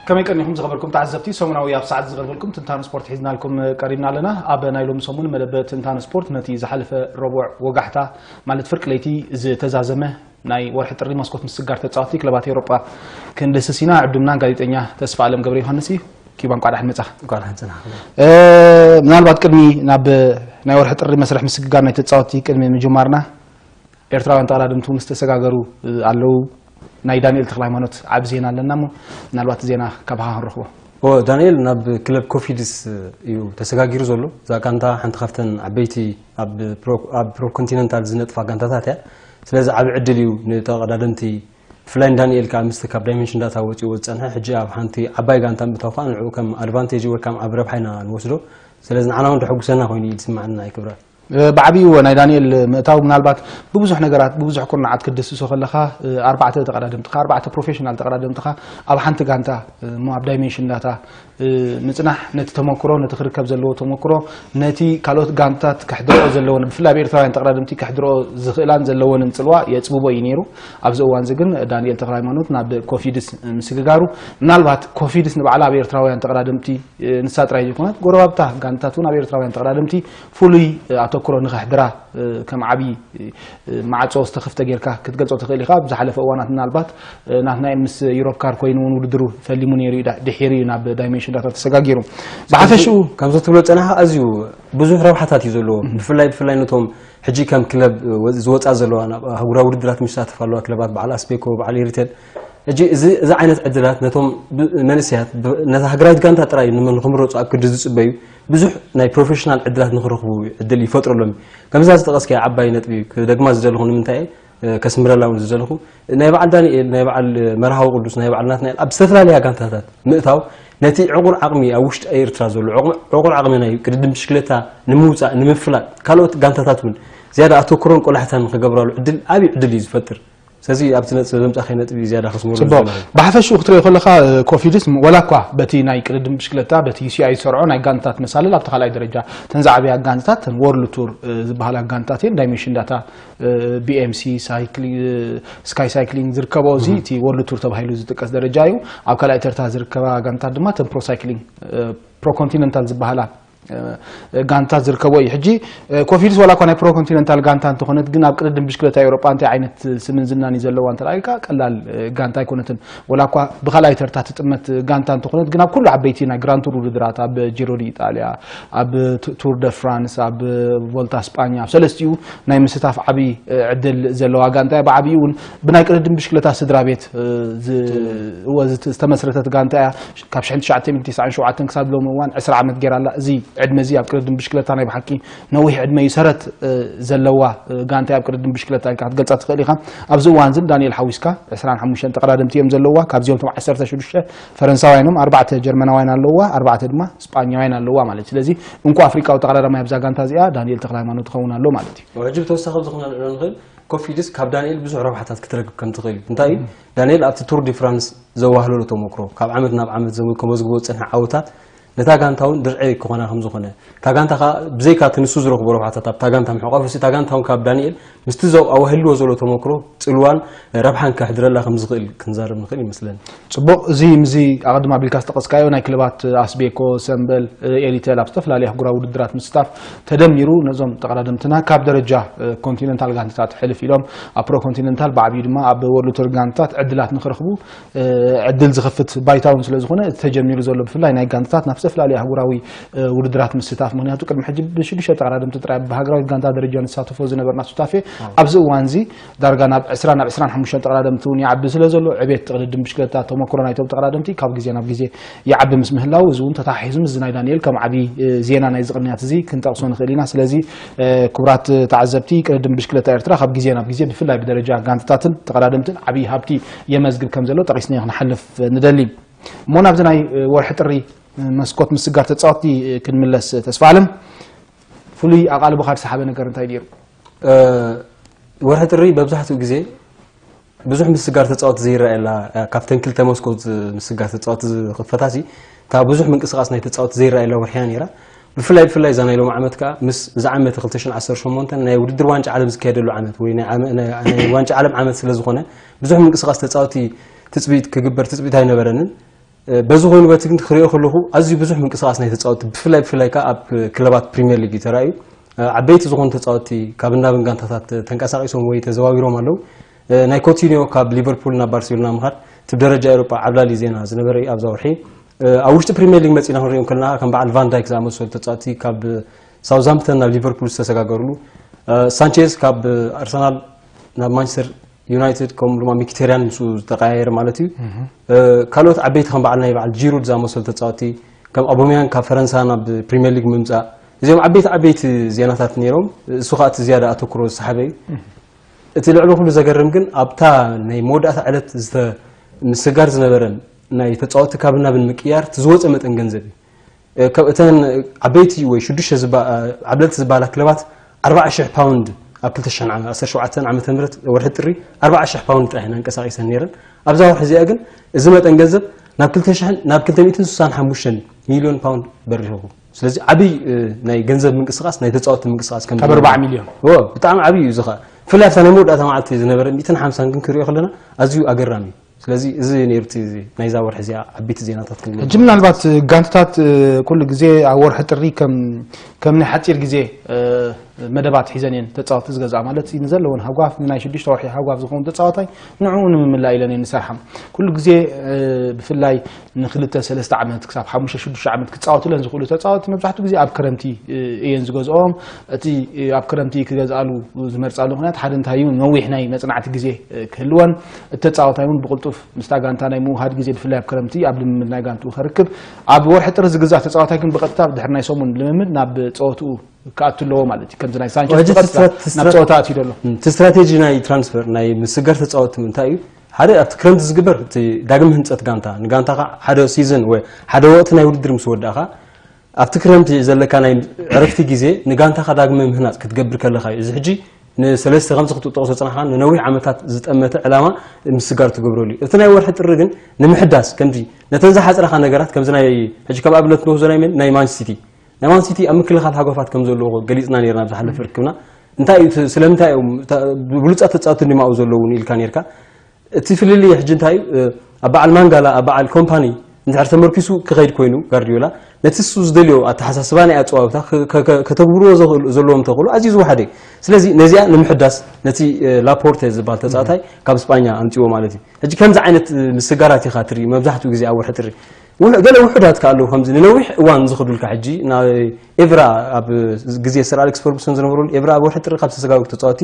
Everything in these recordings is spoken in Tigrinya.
ከመይ ቀኒኹም ዝኸበርኩም ተዓዘብቲ? ሰሙናዊ ኣብ ሰዓት ዝቐርበልኩም ትንታነ ስፖርት ሒዝናልኩም ቀሪብና ኣለና። ኣብ ናይ ሎሚ ሰሙን መደብ ትንታነ ስፖርት ነቲ ዝሓለፈ ረቡዕ ወጋሕታ ማለት ፍርቂ ለይቲ ዝተዛዘመ ናይ ወርሒ ጥሪ መስኮት ምስጋር ተጻወትቲ ክለባት ኤውሮጳ ክንድህስስ ኢና። ዕዱምና ጋዜጠኛ ተስፋ ኣለም ገብረ ዮሃንስ እዩ። ኪባ እንኳዕ ደሓን መጻኻ። እንኳዕ ደሓን ጸናሕኩም። እ፣ ምናልባት ቅድሚ ናብ ናይ ወርሒ ጥሪ መስርሕ ምስግጋር ናይ ተጻወትቲ ቅድሚ ምጅማርና ኤርትራውያን ተቐዳደምቲ እውን ዝተሰጋገሩ ኣለዉ። ናይ ዳንኤል ተክለሃይማኖት ዓቢ ዜና ኣለና እሞ ምናልባት ዜና ካባኻ ክንረኽቦ። ኦ፣ ዳንኤል ናብ ክለብ ኮፊድስ እዩ ተሰጋጊሩ ዘሎ። እዛ ጋንታ ሓንቲ ካብተን ዓበይቲ ኣብ ፕሮ- ኣብ ፕሮ ኮንቲነንታል ዝነጥፋ ጋንታታት እያ። ስለዚ ዓቢ ዕድል እዩ ንተቐዳደምቲ፣ ብፍላይ ንዳንኤል ከዓ ምስቲ ካብ ዳይሜንሽን ዳታ ወፂኡ ዝፀንሐ ሕጂ ኣብ ሓንቲ ዓባይ ጋንታ ምእታው ከዓ ንዕኡ ከም ኣድቫንቴጅ ወይ ከም ዓቢ ረብሓ ኢና ንወስዶ። ስለዚ ንዓና እውን ደሐጉሰና ኮይኑ እዩ ዝስማዓና። ይክብራ ብዓብዩ ናይ ዳንኤል ምእታው ምናልባት ብብዙሕ ነገራት ብብዙሕ ኩርናዓት ክትድስሶ ከለኻ ኣርባዕተ ተቐዳደምትኻ ኣርባዕተ ፕሮፌሽናል ተቐዳደምትኻ ኣብ ሓንቲ ጋንታ እሞ ኣብ ዳይሜንሽን ዳታ ምጽናሕ ነቲ ተመክሮ ነቲ ክርከብ ዘለዎ ተመክሮ ነቲ ካልኦት ጋንታት ክሕድረኦ ዘለወን ብፍላይ ኣብ ኤርትራውያን ተቐዳደምቲ ክሕድረኦ ዝኽእላን ዘለወንን ጽልዋ የጽብቦ እዩ ነይሩ። ኣብዚ እዋን እዚ ግን ዳንኤል ተክለሃይማኖት ናብ ኮፊድስ ምስግጋሩ ምናልባት ኮፊድስ ንባዕላ ኣብ ኤርትራውያን ተቐዳደምቲ ንሳ ጥራይ ዘይኮነት ጎረባብታ ጋንታት እውን ኣብ ኤርትራውያን ተቐዳደምቲ ፍሉይ ኣተኩሮ ንኸሕድራ ከም ዓብዪ ማዕጾ ዝተኸፍተ ጌርካ ክትገልጾ ትኽእል ኢኻ። ኣብ ዝሓለፈ እዋናት ምናልባት ናትና ምስ ዩሮፕ ካር ኮይኑ እውን ውድድሩ ፈሊሙ ነይሩ እዩ። ድሒሩ እዩ ናብ ዳይሜንሽን ዳታ ተሰጋጊሩ። ብሓፈሽኡ ከምዚ ትብሎ ጸናኻ ኣዝዩ ብዙሕ ረብሓታት እዩ ዘለዎ። ብፍላይ ብፍላይ ነቶም ሕጂ ከም ክለብ ዝወጻ ዘለዋ ናብ ኣህጉራዊ ውድድራት ምሳተፍ ኣለዋ ክለባት በዓል ኣስቤኮ በዓል ኤሪቴል ሕጂ እዚ እዚ ዓይነት ዕድላት ነቶም መንእሰያት ነታ ሃገራዊት ጋንታ ጥራይ ንመን ንክምረፁ ኣብ ክዲ ዝፅበዩ ብዙሕ ናይ ፕሮፌሽናል ዕድላት ንክረኽቡ ዕድል ይፈጥረሎም እዩ። ከምዛ ዝጠቐስካያ ዓባይ ነጥቢ ክደግማ ዝደለኹ ንምንታይ እየ ከስምረላ እውን ዝደለኹ ናይ በዓል ዳንኤል ናይ በዓል መርሃዊ ቅዱስ ናይ በዓል ናትናኤል ኣብ ዝተፈላለያ ጋንታታት ምእታው ነቲ ዕቑር ዓቕሚ ኣብ ውሽጢ ኤርትራ ዘሎ ዕቑር ዓቕሚ ናይ ቅድድም ብሽክለታ ንምውፃእ ንምፍላጥ ካልኦት ጋንታታት እውን ዝያዳ ኣተኩሮን ቆላሕታን ንክገብራሉ ዕድል ዓብዪ ዕድል እዩ ዝፈጥር። ስለዚ ኣብቲ ነጥቢ ዘምጻእካዮ ነጥቢ ዝያዳ ከስምሮ ጽቡቕ። ዝደለኹ። ብሓፈሽኡ ክትሪኦ ከለኻ ኮፊድስ ወላ እኳ በቲ ናይ ቅድድም ብሽክለታ በቲ ዩሲኣይ ዝሰርዖ ናይ ጋንታት መሳልል ኣብቲ ካልኣይ ደረጃ ተን ዝዓበያ ጋንታት ተን ወርልድ ቱር ዝበሃላ ጋንታት እየን ዳይሜንሽን ዳታ ቢኤምሲ ስካይ ሳይክሊንግ ዝርከቦ እዚ እቲ ወርልድ ቱር ተባሂሉ ዝጥቀስ ደረጃ እዩ። ኣብ ካልኣይ ተርታ ዝርከባ ጋንታት ድማ ተን ፕሮ ሳይክሊንግ ፕሮ ኮንቲነንታል ዝበሃላ ጋንታት ዝርከቦ እዩ። ሕጂ ኮፊድስ ዋላ እኳ ናይ ፕሮኮንቲነንታል ጋንታ እንተኾነት ግን ኣብ ቅድድም ብሽክለታ ኤውሮጳ እንታይ ዓይነት ስምን ዝናን እዩ ዘለዋ እንተ ኢልካ ቀላል ጋንታ ኣይኮነትን። ዋላ እኳ ብካልኣይ ተርታ ትጥመት ጋንታ እንተኾነት ግን ኣብ ኩሉ ዓበይቲ ናይ ግራንቱር ውድድራት ኣብ ጂሮ ዲ ኢጣልያ ኣብ ቱር ደ ፍራንስ ኣብ ቮልታ ስጳኛ ኣብ ሰለስቲኡ ናይ ምስታፍ ዓብዪ ዕድል ዘለዋ ጋንታ እያ። ብዓብዪ እውን ብናይ ቅድድም ብሽክለታ ስድራ ቤት ዝተመስረተት ጋንታ እያ። ካብ ሽሕን ትሽዓተ ሚእትን ተስዓን ሸውዓተን ክሳብ ሎሚ እዋን ዕስራ ዓመት ገይራ ኣላ። እዚ ዕድመ እዚ ኣብ ቅድድም ብሽክለታ ናይ ብሓቂ ነዊሕ ዕድመ እዩ። ሰረት ዘለዋ ጋንታ ኣብ ቅድድም ብሽክለታ ኢልካ ክትገልፃ ትኽእል ኢኻ። ኣብዚ እዋን እዚ ዳንኤል ሓዊስካ ዕስራን ሓሙሽተን ተቐዳደምቲ እዮም ዘለዋ። ካብዚኦም እቶም ዓሰርተ ሽዱሽተ ፈረንሳውያን እዮም፣ ኣርባዕተ ጀርመናውያን ኣለዋ፣ ኣርባዕተ ድማ ስጳኛውያን ኣለዋ ማለት እዩ። ስለዚ እንኮ ኣፍሪቃዊ ተቐዳዳማይ ኣብዛ ጋንታ እዚኣ ዳንኤል ተክለሃይማኖት ይኸውን ኣሎ ማለት እዩ። ሕጂ ብተወሳኺ ኣብዚ ክንሪኦ ንኽእል ኮፊድስ ካብ ዳንኤል ብዙሕ ረብሓታት ክትረክብ ከም ትኽእል እዩ። እንታይ እዩ ዳንኤል ኣብቲ ቱር ዲ ፍራንስ ዘዋህለሎ ተመክሮ ካብ ዓመት ናብ ዓመት ከመዝግቦ ዝጸንሐ ዓወታት ነታ ጋንታ እውን ድርዒ ክኾና ከም ዝኾነ እታ ጋንታ ከዓ ብዘይካ እቲ ንሱ ዝረኽቦ ረብሓታት ኣብታ ጋንታ ምሕቋፍ እታ ጋንታ እውን ካብ ዳንኤል ምስቲ ዘው ኣዋህልዎ ዘሎ ተመክሮ ጽልዋን ረብሓን ከሕድረላ ከም ዝኽእል ክንዛረብ ንኽእል ይመስለኒ። ጽቡቕ፣ እዚ ምዚ ኣቐድም ኣቢልካ ዝጠቐስካዮ ናይ ክለባት ኣስቤኮ፣ ሰምበል፣ ኤሪተል ኣብ ዝተፈላለዩ ኣህጉራዊ ውድድራት ምስታፍ ተደሚሩ ነዞም ተቐዳደምትና ካብ ደረጃ ኮንቲነንታል ጋንታታት ሕልፍ ኢሎም ኣብ ፕሮ ኮንቲነንታል ብዓብዩ ድማ ኣብ ወርልድ ቱር ጋንታታት ዕድላት ንክረኽቡ ዕድል ዝኸፍት ባይታ እውን ስለ ዝኾነ እቲ ተጀሚሩ ዘሎ ብፍላይ ናይ ጋንታታት ናብ ዝተፈላለዩ ኣህጉራዊ ውድድራት ምስታፍ ምክንያቱ ቅድሚ ሕጂ ብሽዱሽተ ተቐዳደምቲ ጥራይ ብሃገራዊት ጋንታ ደረጃ ንሳተፎ ዝነበርና ሱታፌ ኣብዚ እዋን እዚ ዳርጋ ናብ ዕስራ ናብ ዕስራን ሓሙሽተን ተቐዳደምቲ እውን ይዓቢ ስለ ዘሎ ዕቤት ቅድድም ብሽክለታ ተመክሮ ናይቶም ተቐዳደምቲ ካብ ግዜ ናብ ግዜ ይዓቢ ምስ ምህላው እዚ እውን ተተሓሒዙ ምስዚ ናይ ዳንኤል ከም ዓቢ ዜና ናይዚ ቅንያት እዚ ክንጠቕሶ ንኽእል ኢና። ስለዚ ክቡራት ተዓዘብቲ ቅድድም ብሽክለታ ኤርትራ ካብ ግዜ ናብ ግዜ ብፍላይ ብደረጃ ጋንታታትን ተቐዳደምትን ዓቢ ሃብቲ የመዝግብ ከም ዘሎ ጠቒስናዮ ክንሓልፍ ንደሊ። እሞ ናብዚ ናይ ወርሒ ጥሪ መስኮት ምስጋር ተጻወትቲ ክንምለስ ተስፋ ኣለም ፍሉይ ኣቓልቦኻ ዝሰሓበ ነገር እንታይ ነይሩ? ወርሒ ጥሪ መብዛሕትኡ ግዜ ብዙሕ ምስጋር ተጻወቲ ዘይረኣየላ ካብተን ክልተ መስኮት ምስጋር ተጻወቲ ዝኽፈታሲ እታ ብዙሕ ምንቅስቃስ ናይ ተጻወቲ ዘይረኣየላ ወርሒ እያ ነይራ። ብፍላይ ብፍላይ እዛ ናይ ሎም ዓመት ከዓ ምስ እዛ ዓመት ክልተ ሽሕን ዓሰርተ ሸሞንተን ናይ ውድድር ዋንጫ ዓለም ዝካየደሉ ዓመት ወይ ናይ ዓመ- ናይ- ናይ ዋንጫ ዓለም ዓመት ስለ ዝኾነ ብዙሕ ምንቅስቃስ ተጻወቲ ትጽቢት ክግበር ትጽቢት ኣይነበረንን። በዚ ኮይኑ በቲ ግን ክሪኦ ከለኹ ኣዝዩ ብዙሕ ምንቅስቃስ ናይ ተጻወትቲ ብፍላይ ብፍላይ ከኣ ኣብ ክለባት ፕሪምየር ሊግ እዩ ተራእዩ። ዓበይቲ ዝኾኑ ተጻወትቲ ካብ እንዳብን ጋንታታት ተንቀሳቒሶም ወይ ተዘዋዊሮም ኣለዉ። ናይ ኮቲኒዮ ካብ ሊቨርፑል ናብ ባርሴሎና ምኻድ እቲ ደረጃ ኤውሮጳ ዓብላሊ ዜና ዝነበረ እዩ ኣብዛ ወርሒ። ኣብ ውሽጢ ፕሪምየር ሊግ መጺና ክንሪኦም ከለና ከም በዓል ቫን ዳይክ ዝኣመሰሉ ተጻወትቲ ካብ ሳውዝሃምፕተን ናብ ሊቨርፑል ዝተሰጋገርሉ፣ ሳንቼዝ ካብ ኣርሰናል ናብ ማንቸስተር ዩናይትድ ከምኡ ድማ ሚኪቴርያን ምስኡ ዝተቀያየረ ማለት እዩ። ካልኦት ዓበይቲ ከም በዓል ናይ በዓል ጂሩድ ዝኣመሰሉ ተጻወቲ ከም ኣቦሚያንግ ካብ ፈረንሳ ናብ ፕሪምየር ሊግ ምምጻእ እዚኦም ዓበይቲ ዓበይቲ ዜናታት ነይሮም። እሱ ከዓ እቲ ዝያዳ ኣተኩሮ ዝሰሓበ እዩ። እቲ ልዕሊ ኩሉ ዘገርም ግን ኣብታ ናይ መወዳእታ ዕለት ዝተ- ምስጋር ዝነበረን ናይ ተጻወቲ ካብ ናብን ምቅያር እቲ ዝወፀ መጠን ገንዘብ እዩ። ካብ እተን ዓበይቲ ወይ ሽዱሽተ ዓብለልቲ ዝበሃላ ክለባት ኣርባዓ ሽሕ ፓውንድ ኣብ ክልተ ሽሕን ዓሰርተ ሸውዓተን ዓመተ ምህረት ወርሒ ጥሪ ኣርባዓ ሽሕ ፓውንድ ጥራሕ እየን ኣንቀሳቒሰን ነይረን። ኣብዛ ወርሒ እዚኣ ግን እዚ መጠን ገንዘብ ናብ ክልተ ሽሕን ናብ ክልተ ሚእትን ስሳን ሓሙሽተን ሚልዮን ፓውንድ በሪኹ። ስለዚ ዓብይ ናይ ገንዘብ ምንቅስቃስ ናይ ተፃወቲ ምንቅስቃስ ከም ካብ ኣርባዓ ሚልዮን። ብጣዕሚ ዓብይ እዩ። እዚ ከዓ ብፍላይ ኣብታ ናይ መወዳእታ መዓልቲ ዝነበረ ሚእትን ሓምሳን ግን ክሪኦ ከለና ኣዝዩ ኣገራሚ እዩ። ስለዚ እዚ ነይሩ እቲ ናይዛ ወርሒ እዚኣ ዓበይቲ ዜናታት ክንብል ሕጂ ምናልባት ጋንትታት ኩሉ ግዜ ኣብ ወርሒ ጥሪ ከም ከም ናይ ሓፂር ግዜ መደባት ሒዘን እየን ተፃወቲ ዝገዝኣ ማለት እዩ። ንዘለዎን ሃጓፍ ንናይ ሽዱሽተ ወርሒ ሃጓፍ ዝኸውን ተፃዋታይ ንዕኡ ንምምላእ ኢለን እየን ዝሰርሓ። ኩሉ ግዜ ብፍላይ ንክልተ ሰለስተ ዓመት ክሳብ ሓሙሽተ ሽዱሽተ ዓመት ክፃወቱለን ዝኽእሉ ተፃወቲ መብዛሕትኡ ግዜ ኣብ ክረምቲ እየን ዝገዝኦም። እቲ ኣብ ክረምቲ ክገዝኣሉ ዝመርፃሉ ምክንያት ሓደ እንታይ እዩ ነዊሕ ናይ መፅናዕቲ ግዜ ክህልወን እቲ ተፃዋታይ እውን ብቕልጡፍ ምስታ ጋንታ ናይ ምውሃድ ግዜ ብፍላይ ኣብ ክረምቲ ኣብ ልምምድ ናይ ጋንትኡ ከርክብ። ኣብ ወርሒ ጥሪ ዝግዛእ ተፃዋታይ ግን ብቐጥታ ድሕሪ ናይ ሰሙን ልምምድ ናብ ፀወትኡ ክኣቱ ኣለዎ ማለት እዩ። ከምዚ ናይ ሳንቸስ ብቐጥታ ናብ ፀወታ ኣትዩ ዘሎ። እቲ ስትራቴጂ ናይ ትራንስፈር ናይ ምስጋር ተፃወቲ እንታይ እዩ? ሓደ ኣብቲ ክረምቲ ዝግበር እቲ ዳግም ህንፀት ጋንታ ንጋንታኻ ሓደ ሲዝን ወይ ሓደ ወቅቲ ናይ ውድድር ምስ ወዳእኻ ኣብቲ ክረምቲ ዘለካ ናይ ዕረፍቲ ግዜ ንጋንታኻ ዳግመ ምህናፅ ክትገብር ከለኻ እዩ። እዚ ሕጂ ንሰለስተ ከምዚ ክትጠቕሶ ዝፀናሕካ ንነዊሕ ዓመታት ዝጠመተ ዕላማ ምስጋር ትገብረሉ እዩ። እቲ ናይ ወርሒ ጥሪ ግን ንምሕዳስ ከምዚ ነተን ዝሓፅራኻ ነገራት ከምዚ ናይ ሕጂ ከም ኣብነት ንወስዶ ናይ መን ናይ ማን ሲቲ ናይ ማን ሲቲ ኣብ ምክልኻል ሃጓፋት ከም ዘለዎ ገሊፅና ነርና ኣብ ዝሓለፈ ርክብና። እንታይ እዩ እቲ- ስለምንታይ እዮም እታ- ብሉፃት ተፃወቲ እንዲማኡ ዘለውን ኢልካ ነርካ። እቲ ፍልልይ ሕጂ እንታይ እዩ? ኣብ በዓል ማንጋላ ኣብ በዓል ኮምፓኒ እንድሕር ተመርኪሱ ክኸይድ ኮይኑ ጋርዲዮላ ነቲ እሱ ዝደልዮ ኣተሓሳስባ ናይ ኣፀዋውታ ከ- ከ- ከ- ከተግብርዎ ዘኽእሉ- ዘለዎም ተኽእሎ ኣዝዩ ዝወሓደ እዩ። ስለዚ ነዚኣ ንምሕዳስ ነቲ ላፖርተ ዝበሃል ተፃዋታይ ካብ ስጳኛ ኣምፅዎ ማለት እዩ። ሕጂ ከምዚ ዓይነት ምስጋራት ኢኻ ትርኢ መብዛሕትኡ ግዜ ኣብ ወርሒ ጥሪ። ውሕ- ገለ ውሑዳት ከ ኣለዉ ከምዚ ንነዊሕ እዋን ዝኽዱልካ ሕጂ ናይ ኤቭራ ኣብ ግዜ ሰር ኣሌክስ ፈርጉሰን ዝነበረሉ ኤቭራ ኣብ ወርሒ ጥሪ ካብ ዝተሰጋገሩ ተፃወቲ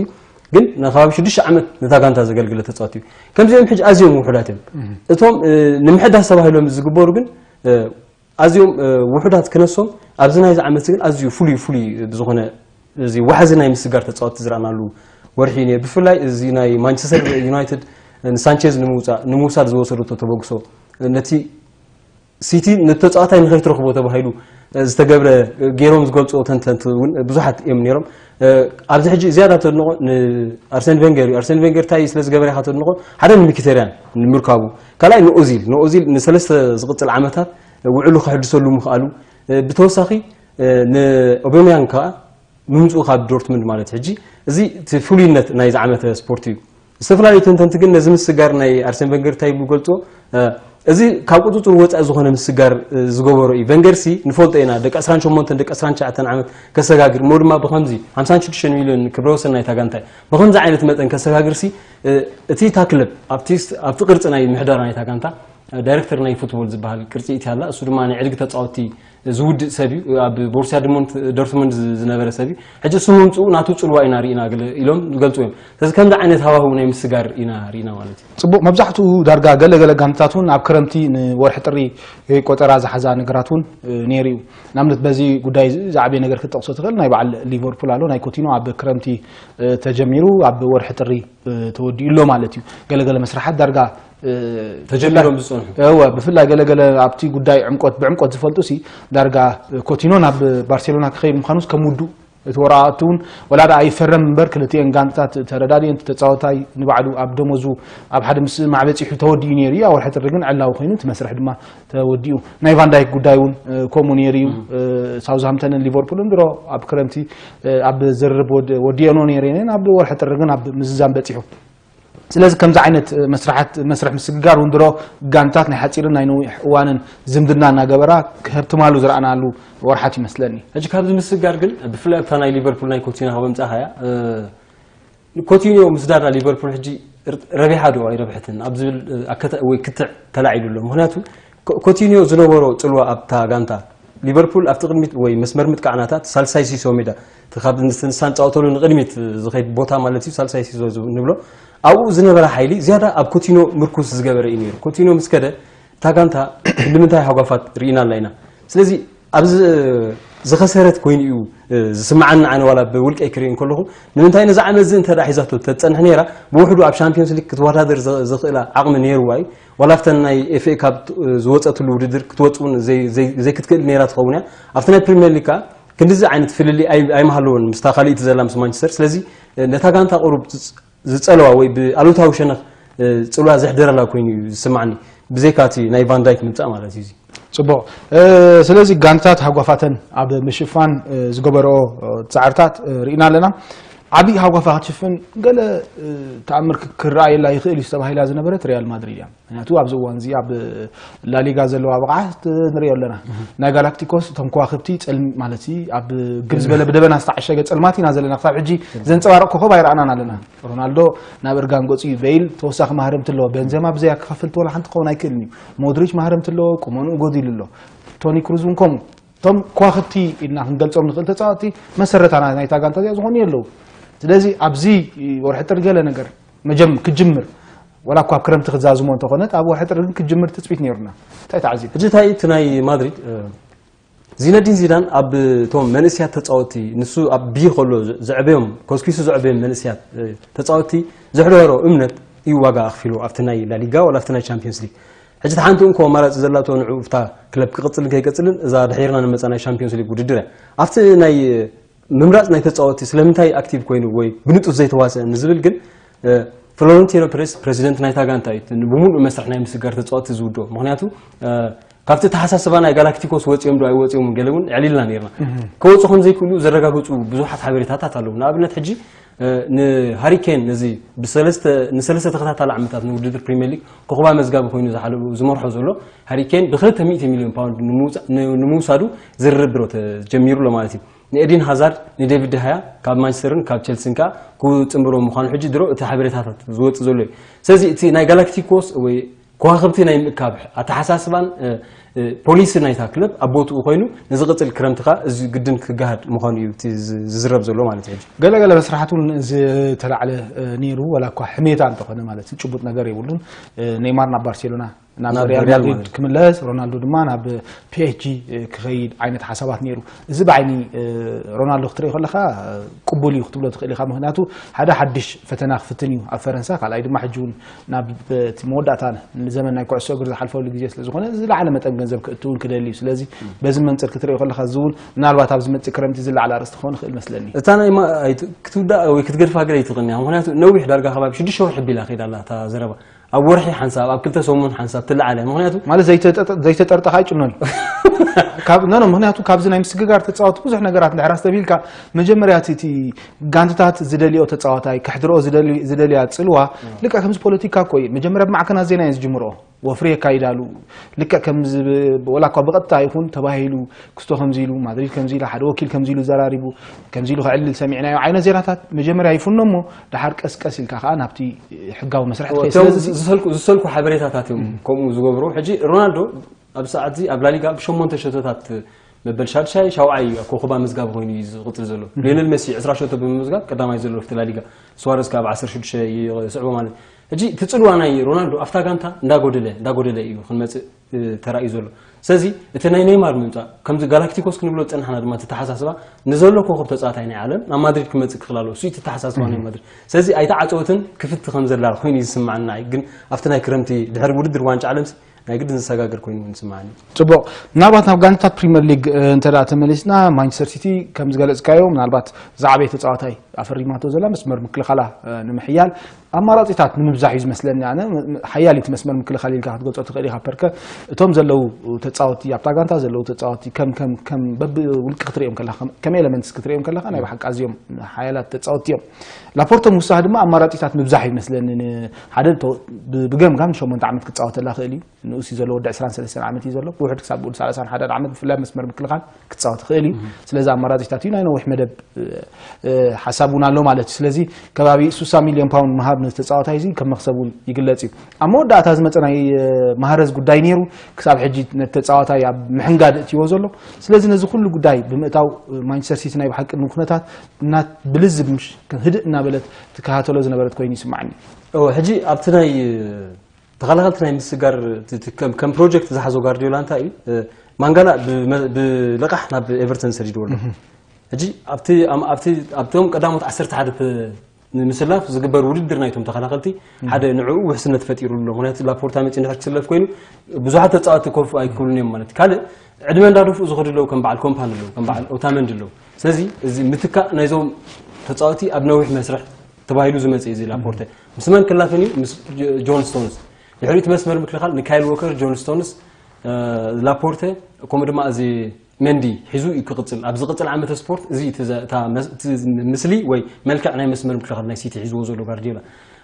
ግን ንከባቢ ሽዱሽተ ዓመት ነታ ጋንታ ዘገልግለ ተፃወቲ እዩ። ከምዚኦም ሕጂ ኣዝዮም ውሑዳት እዮም። እቶም ንምሕዳስ ተባሂሎም ዝግበሩ ግን ኣዝዮም ውሑዳት ክነሶም ኣብዚ ናይዚ ዓመት ግን ኣዝዩ ፍሉይ ፍሉይ ብዝኾነ እዚ ዋሕዚ ናይ ምስጋር ተፃወቲ ዝረኣናሉ ወርሒ እዩ ነይሩ። ብፍላይ እዚ ናይ ማንቸስተር ዩናይትድ ንሳንቼዝ ንምውፃእ ንምውሳድ ዝወሰደቶ ተበግሶ ነቲ ሲቲ ነቲ ተፃዋታይ ንኸይትረኽቦ ተባሂሉ ዝተገብረ ገይሮም ዝገልፅዎ ተንተንቲ እውን ብዙሓት እዮም ነይሮም። ኣብዚ ሕጂ ዝያዳ ተድንቆ ንኣርሰን ቬንገር እዩ። ኣርሰን ቬንገር እንታይ ስለ ዝገበረ ኢኻ ተድንቆ? ሓደ ንሚኪተርያን ንምርካቡ፣ ካልኣይ ንኦዚል ንኦዚል ንሰለስተ ዝቕፅል ዓመታት ውዕሉ ክሕድሰሉ ምኽኣሉ ብተወሳኺ ንኦቤምያንግ ከዓ ምምፅኡ ካብ ዶርትሙንድ ማለት ሕጂ እዚ እቲ ፍሉይነት ናይዚ ዓመተ ስፖርት እዩ። ዝተፈላለዩ ተንተንቲ ግን ነዚ ምስጋር ናይ ኣርሰን ቨንገር እንታይ ይብሉ ገልፅዎ? እዚ ካብ ቁፅፅር ወፃኢ ዝኾነ ምስጋር ዝገበሮ እዩ። ቨንገር ሲ ንፈልጦ ኢና ደቂ ዕስራን ሸሞንተን ደቂ ዕስራን ትሽዓተን ዓመት ከሰጋግር እሞ ድማ ብከምዚ ሓምሳን ሽዱሽተን ሚልዮን ክብረ ወሰን ናይታ ጋንታ እዩ። ብከምዚ ዓይነት መጠን ከሰጋግር ሲ እቲ እታ ክለብ ኣብቲ ኣብቲ ቅርፂ ናይ ምሕደራ ናይታ ጋንታ ዳይሬክተር ናይ ፉትቦል ዝበሃል ቅርፂ እቲ ኣላ እሱ ድማ ናይ ዕድጊ ተፃወቲ ዝውድእ ሰብ እዩ። ኣብ ቦሩሲያ ድሞንት ዶርትሙንድ ዝነበረ ሰብ እዩ። ሕጂ እሱ ምምፅኡ ናቱ ፅልዋ ኢና ርኢና ኢሎም ዝገልፁ እዮም። ስለዚ ከምዚ ዓይነት ሃዋህው ናይ ምስጋር ኢና ርኢና ማለት እዩ። ፅቡቅ፣ መብዛሕትኡ ዳርጋ ገለ ገለ ጋንትታት እውን ኣብ ክረምቲ ንወርሒ ጥሪ ቆፀራ ዝሓዛ ነገራት እውን ነይሩ እዩ። ንኣብነት በዚ ጉዳይ እዚ ዝዓበየ ነገር ክትጠቕሶ ትኽእል ናይ በዓል ሊቨርፑል ኣሎ። ናይ ኮቲኖ ኣብ ክረምቲ ተጀሚሩ ኣብ ወርሒ ጥሪ ተወዲኡ ኣሎ ማለት እዩ። ገለገለ መስርሓት ዳርጋ ተጀሚሮም ዝፀንሑ እወ ብፍላይ ገለገለ ኣብቲ ጉዳይ ዕምቆት ብዕምቆት ዝፈልጡ ሲ ዳርጋ ኮቲኖ ናብ ባርሴሎና ክኸይድ ምዃኑስ ከም ውዱእ እቲ ወረቓቕቲ እውን ወላ ደኣ ኣይፈረም እምበር ክልቲኤን ጋንትታት ተረዳድየን እቲ ተፃወታይ ንባዕሉ ኣብ ደሞዙ ኣብ ሓደ ምስምማዕ በፂሑ ተወዲኡ ነይሩ እዩ። ኣብ ወርሒ ጥሪ ግን ዕላዊ ኮይኑ እቲ መስርሕ ድማ ተወዲኡ። ናይ ቫንዳይክ ጉዳይ እውን ከምኡ ነይሩ እዩ። ሳውዝሃምተንን ሊቨርፑልን ድሮ ኣብ ክረምቲ ኣብ ዝርርብ ወዲኦኖ ነይረን እየን ኣብ ወርሒ ጥሪ ግን ኣብ ምዝዛም በፂሑ። ስለዚ ከምዚ ዓይነት መስርሓት መስርሕ ምስግጋር እውን ድሮ ጋንታት ናይ ሓፂርን ናይ ነዊሕ እዋንን ዝምድና እናገበራ ክህብትማሉ ዝረኣናሉ ወርሓት ይመስለኒ። ሕጂ ካብዚ ምስግጋር ግን ብፍላይ ኣብታ ናይ ሊቨርፑል ናይ ኮቲና ካብ ኣምጻኻያ ኮቲኒዮ ምስ ዳዳ ሊቨርፑል ሕጂ ረቢሓ ዶ ኣይረብሐትን ኣብ ዝብል ኣከተ ወይ ክትዕ ተላዒሉ ኣሎ። ምክንያቱ ኮቲኒዮ ዝነበሮ ፅልዋ ኣብታ ጋንታ ሊቨርፑል ኣብቲ ቅድሚት ወይ መስመር ምጥቃዕናታት ሳልሳይ ሲሶ ሜዳ ካብ ንሳን ፃወተሉ ንቅድሚት ዝኸይድ ቦታ ማለት እዩ። ሳልሳይ ሲሶ ንብሎ ኣብኡ ዝነበረ ሓይሊ ዝያዳ ኣብ ኮቲኖ ምርኩስ ዝገበረ እዩ ነይሩ። ኮቲኖ ምስ ከደ እታ ጋንታ ክንዲ ምንታይ ሃጓፋት ርኢና ኣለና ኢና። ስለዚ ኣብዚ ዝኸሰረት ኮይኑ እዩ ዝስምዓኒ። ኣነ ዋላ ብውልቀይ ክርኢ እንከለኹ ንምንታይ ነዚ ዓመት እዚ እንተ ሒዛቶ ተፀንሕ ነይራ ብውሕዱ ኣብ ሻምፒዮንስ ሊግ ክትወዳደር ዘኽእላ ዓቕሚ ነይርዋ እዩ። ዋላ ኣብተን ናይ ኤፍኤ ካብ ዝወፀትሉ ውድድር ክትወፅ እውን ዘይክትክእል ነይራ ትኸውን እያ። ኣብቲ ናይ ፕሪሚየር ሊግ ከዓ ክንዲዚ ዓይነት ፍልልይ ኣይምሃለዎን ምስታ ካልእቲ ዘላ ምስ ማንቸስተር። ስለዚ ነታ ጋንታ ቁሩብ ዝፀለዋ ወይ ብኣሉታዊ ሸነኽ ፅልዋ ዘሕደረላ ኮይኑ እዩ ዝስማዕኒ፣ ብዘይካ እቲ ናይ ቫንዳይክ ምምፃእ ማለት እዩ። ፅቡቕ። ስለዚ ጋንታት ሃጓፋተን ኣብ ምሽፋን ዝገበረኦ ፃዕርታት ርኢና ኣለና። ዓብዪ ሃጓፋ ክትሽፍን ገለ ተኣምር ክረኣየላ ይኽእል እዩ ዝተባሂላ ዝነበረት ሪያል ማድሪድ እያ። ምክንያቱ ኣብዚ እዋን እዚ ኣብ ላሊጋ ዘለዋ ብቕዓት ንሪኦ ኣለና። ናይ ጋላክቲኮስ እቶም ከዋክብቲ ፀልም ማለት ኣብ ግብ ዝበለ ብደበና ዝተዓሸገ ፀልማት ኢና ዘለና። ክሳብ ሕጂ ዘንፀባርቕ ኮኸብ ኣይረኣናን ኣለና። ሮናልዶ ናብ እርጋን ገፁ እዩ። ቤይል ተወሳኺ ማህረምቲ ኣለዎ። ቤንዜማ ብዘይ ኣከፋፈልቲ ወላ ሓንቲ ክኸውን ኣይክእልን እዩ። ሞድሪች ማህረምቲ ኣለዎ። ቁመንኡ ጎዲሉ ኣሎ። ቶኒ ክሩዝ እውን ከምኡ። እቶም ከዋክብቲ ኢልና ክንገልፆም ንኽእል ተፃወትቲ መሰረታና ናይታ ጋንታ እዚኣ ዝኾኑ የለዉ። ስለዚ ኣብዚ ወርሒ ጥሪ ገለ ነገር መጀም ክጅምር ወላ እኳ ኣብ ክረምቲ ክዛዝሞ እንተኾነት ኣብ ወርሒ ጥሪ ግን ክጅምር ትፅቢት ነይሩና። እንታይ ተዓዚብ? ሕጂ እንታይ እቲ ናይ ማድሪድ ዚነዲን ዚዳን ኣብ እቶም መንእስያት ተፃወትቲ ንሱ ኣብ ቢ ከሎ ዘዕበዮም ኮስኪሱ ዘዕበዮም መንእስያት ተፃወትቲ ዘሕደሮ እምነት እዩ ዋጋ ኣኽፊሉ ኣብቲ ናይ ላሊጋ ወላ ኣብቲ ናይ ቻምፒዮንስ ሊግ። ሕጂ ሓንቲ እንኮ ኣማራፂ ዘላቶ ንዑ እፍታ ክለብ ክቕፅልን ከይቀፅልን እዛ ድሒርና ንመፃ ናይ ቻምፒዮንስ ሊግ ውድድር እያ። ኣብቲ ናይ ምምራፅ ናይ ተፃወትቲ ስለምንታይ ኣክቲቭ ኮይኑ ወይ ብንጡፍ ዘይተዋሰአ ንዝብል ግን ፍሎረንቲኖ ፕሬስ ፕሬዚደንት ናይታ ጋንታ እዩ ብሙሉእ መስርሕ ናይ ምስጋር ተፃወትቲ ዝውድኦ። ምክንያቱ ካብቲ ተሓሳስባ ናይ ጋላክቲኮስ ወፂኦም ዶ ኣይወፂኦም ገለ እውን ዕሊልና ነርና። ከወፁ ከም ዘይክእሉ ዘረጋግፁ ብዙሓት ሓበሬታታት ኣለዉ። ንኣብነት ሕጂ ንሃሪኬን ነዚ ንሰለስተ ተኸታታሊ ዓመታት ንውድድር ፕሪሚየር ሊግ ኮኽባ መዝጋቢ ኮይኑ ዝመርሖ ዘሎ ሃሪኬን ብ200 ሚልዮን ፓውንድ ንምውሳዱ ዝርርብ ብሮ ተጀሚሩ ኣሎ ማለት እዩ። ንኤዲን ሃዛርድ ንዴቪድ ደሃያ ካብ ማንቸስተርን ካብ ቸልሲን ከዓ ክፅንብሮ ምዃኑ ሕጂ ድሮ እቲ ሓበሬታታት ዝወፅእ ዘሎ እዩ። ስለዚ እቲ ናይ ጋላክቲኮስ ወይ ከዋክብቲ ናይ ምእካብ ኣተሓሳስባን ፖሊሲ ናይታ ክለብ ኣብ ቦትኡ ኮይኑ ንዝቕፅል ክረምቲ ከዓ እዚ ግድን ክገሃድ ምዃኑ እዩ እቲ ዝዝረብ ዘሎ ማለት እዩ። ገለገለ መስራሕቲ እውን ዝተላዕለ ነይሩ። ዋላ እኳ ሕሜታ እንተኾነ ማለት ጭቡጥ ነገር የብሉን። ኔይማር ናብ ባርሴሎና ናብ ናብ ሪያል ሪያል ማድሪድ ማድሪድ። ክምለስ፣ ሮናልዶ ድማ ናብ ፒኤስጂ ክኸይድ ዓይነት ሓሳባት ነይሩ። እዚ ብዓይኒ ሮናልዶ ክትርኢ ከለካ ቅቡል እዩ ክትብሎ ትኽእል ኢኻ። ምክንያቱ ሓደ ሓድሽ ፈተና ክፍትን እዩ ኣብ ፈረንሳ። ካልኣይ ድማ ሕጂ እውን ናብ እቲ መወዳእታ ንዘመን ናይ ኩዕሶ እግር ዝሓልፈሉ ግዜ ስለ ዝኾነ ዝለዓለ መጠን ገንዘብ ክእትውን ክደሊ እዩ። ስለዚ በዚ መንፅር ክትርኢ ከለካ እዚ እውን ምናልባት ኣብ ዝመፅእ ክረምቲ ዝለዓለ ኣርእስቲ ክኸውን ይኽእል መስለኒ። እታ ናይ ማ- ኣይት- ክትውዳእ ወይ ክትገድፋ ገለ ኣይትኽእልን እያ። ምክንያቱ ነዊሕ ዳርጋ ከባቢ ሽዱሽተ ወርሒ ቢላ ከይዳ ኣላ እታ ዘረባ። ኣብ ወርሒ ሓንሳብ ኣብ ክልተ ሰሙን ሓንሳብ ትለዓለ ምክንያቱ ማለት ዘይተጠርጠኻ ኣይጭኖን ካብ ኖ ምክንያቱ ካብዚ ናይ ምስግጋር ተፃወቲ ብዙሕ ነገራት እንድሕር ኣስተብሂልካ መጀመርያ እቲ ጋንትታት ዝደልዮ ተፃዋታይ ክሕድርኦ ዝደልያ ፅልዋ ልክዕ ከምዚ ፖለቲካ እኮ እዩ መጀመርያ ብማዕከናት ዜና እየን ዝጅምርኦ ወፍሪ የካይዳሉ ልክዕ ከምዚ ወላ እኳ ብቐጥታ ይኹን ተባሂሉ ክስቶ ከምዚ ኢሉ ማድሪድ ከምዚ ኢሉ ሓደ ወኪል ከምዚ ኢሉ ዘራሪቡ ከምዚ ኢሉ ክዕልል ሰሚዕናዮ ዓይነት ዜናታት መጀመርያ ይፍኖ እሞ ደሓር ቀስቀስ ኢልካ ከዓ ናብቲ ሕጋዊ መስርሕ ትኸይድ እቶም ስለዚ ዝሰልኩ ዝሰልኩ ሓበሬታታት እዮም ከምኡ ዝገብሩ ሕጂ ሮናልዶ ኣብ ሰዓት እዚ ኣብ ላሊጋ ብሸሞንተ ሸቶታት መበል ሻድሻይ ሻውዓይ እዩ ኮኸባ ምዝጋብ ኮይኑ እዩ ዝቕፅል ዘሎ ሊዮነል ሜሲ ዕስራ ሸቶ ብምምዝጋብ ቀዳማይ ዘሎ ፍቲ ላሊጋ ስዋረዝ ካብ ዓሰርተ ሽዱሽተ ይስዕቦ ማለት ሕጂ እቲ ፅልዋ ናይ ሮናልዶ ኣብታ ጋንታ እንዳጎደለ እንዳጎደለ እዩ ክንመፅእ ተራእዩ ዘሎ ስለዚ እቲ ናይ ኔይማር ምምፃእ ከምዚ ጋላክቲኮስ ክንብሎ ዝፀናሕና ድማ ተተሓሳስባ ንዘሎ ኮኸብ ተፃዋታይ ናይ ዓለም ናብ ማድሪድ ክመፅእ ክኽላሎ እሱ ተተሓሳስባ ናይ ማድሪድ ስለዚ ኣይተዓፀወትን ክፍቲ ከም ዘላ ኮይኑ እዩ ዝስማዓና ግን ኣብቲ ናይ ክረምቲ ድሕሪ ውድድር ዋንጫ ዓለም ናይ ግድን ዝሰጋገር ኮይኑ እውን ይስማዓኒ ፅቡቕ ምናልባት ናብ ጋንታት ፕሪምየር ሊግ እንተ ተመሊስና ማንቸስተር ሲቲ ከም ዝገለፅካዮ ምናልባት ዝዓበየ ተፃዋታይ ኣፈሪማቶ ዘላ መስመር ምክልኻላ ንምሕያል ኣማራፂታት ንምብዛሕ እዩ ዝመስለኒ። ኣነ ሓያል እቲ መስመር ምክልኻል ኢልካ ክትገልፆ ትኽእል ኢኻ። ፐርከ እቶም ዘለዉ ተፃወቲ፣ ኣብታ ጋንታ ዘለዉ ተፃወቲ ከም ከም ከም በብውልቂ ክትሪኦም ከለኻ፣ ከም ኤለመንትስ ክትሪኦም ከለኻ ናይ ብሓቂ ኣዝዮም ሓያላት ተፃወቲ እዮም። ላፖርተ ምውሳኽ ድማ ኣማራፂታት ምብዛሕ ይመስለኒ። ሓደ ብገምጋም ንሸሞንተ ዓመት ክፃወተላ ክእል እዩ። ንኡስ እዩ ዘሎ፣ ወዲ ዕስራን ሰለስተን ዓመት እዩ ዘሎ። ብውሕድ ክሳብ ብኡል ሰላሳን ሓደን ዓመት ብፍላይ መስመር ምክልኻል ክፃወት ይኽእል እዩ። ስለዚ ኣማራፂታት እዩ፣ ናይ ነዊሕ መደብ ሓሳብ እውን ኣሎ ማለት እዩ። ስለዚ ከባቢ ስሳ ሚልዮን ፓውንድ ምሃብ ነዚ ተፃዋታይ እዚ ከም መክሰብ እውን ይግለፅ እዩ። ኣብ መወዳእታ ዝመፀ ናይ ማህረዝ ጉዳይ ነይሩ። ክሳብ ሕጂ ነቲ ተፃዋታይ ኣብ ምሕንጋድ እትዎ ዘሎ። ስለዚ ነዚ ኩሉ ጉዳይ ብምእታው ማንቸስተር ሲቲ ናይ ብሓቂ ንኩነታት እና ብልዝብ ምሽ ህድእ እናበለት ትከታተሎ ዝነበረት ኮይኑ ይስማዓኒ። ሕጂ ኣብቲ ናይ ተኸላኸልቲ ናይ ምስጋር ከም ፕሮጀክት ዝሓዞ ጋርዲዮላ እንታይ እዩ? ማንጋላ ብልቓሕ ናብ ኤቨርተን ሰዲድዎ ኣሎ። ሕጂ ኣብቲ ኣብቶም ቀዳሞት ዓሰርተ ሓደ ንምስላፍ ዝግበር ውድድር ናይቶም ተኸላኸልቲ ሓደ ንዕኡ ውሕስነት ፈጢሩ ኣሎ። ምክንያቱ ላፖርታ መፂ ንድሕር ክስለፍ ኮይኑ ብዙሓት ተፃወቲ ኮፍ ኣይክብሉን እዮም ማለት እዩ። ካልእ ዕድመ እንዳደፍኡ ዝኸዱ ኣለዉ፣ ከም በዓል ኮምፓኒ ኣለዉ፣ ከም በዓል ኦታመንዲ ኣለዉ። ስለዚ እዚ ምትካእ ናይዞም ተፃወቲ ኣብ ነዊሕ መስርሕ ተባሂሉ ዝመፅእ እዚ ላፖርተ ምስ መን ክላፈን እዩ? ምስ ጆን ስቶንስ። ድሕሪኡ እቲ መስመር ምክልኻል ንካይል ዎከር፣ ጆን ስቶንስ፣ ላፖርተ ከምኡ ድማ እዚ መንዲ ሒዙ እዩ ክቕፅል። ኣብ ዝቕፅል ዓመተ ስፖርት እዚ እቲ ምስሊ ወይ መልክዕ ናይ መስመር ምክልኻል ናይ ሲቲ ሒዝዎ ዘሎ ጋርዲዮላ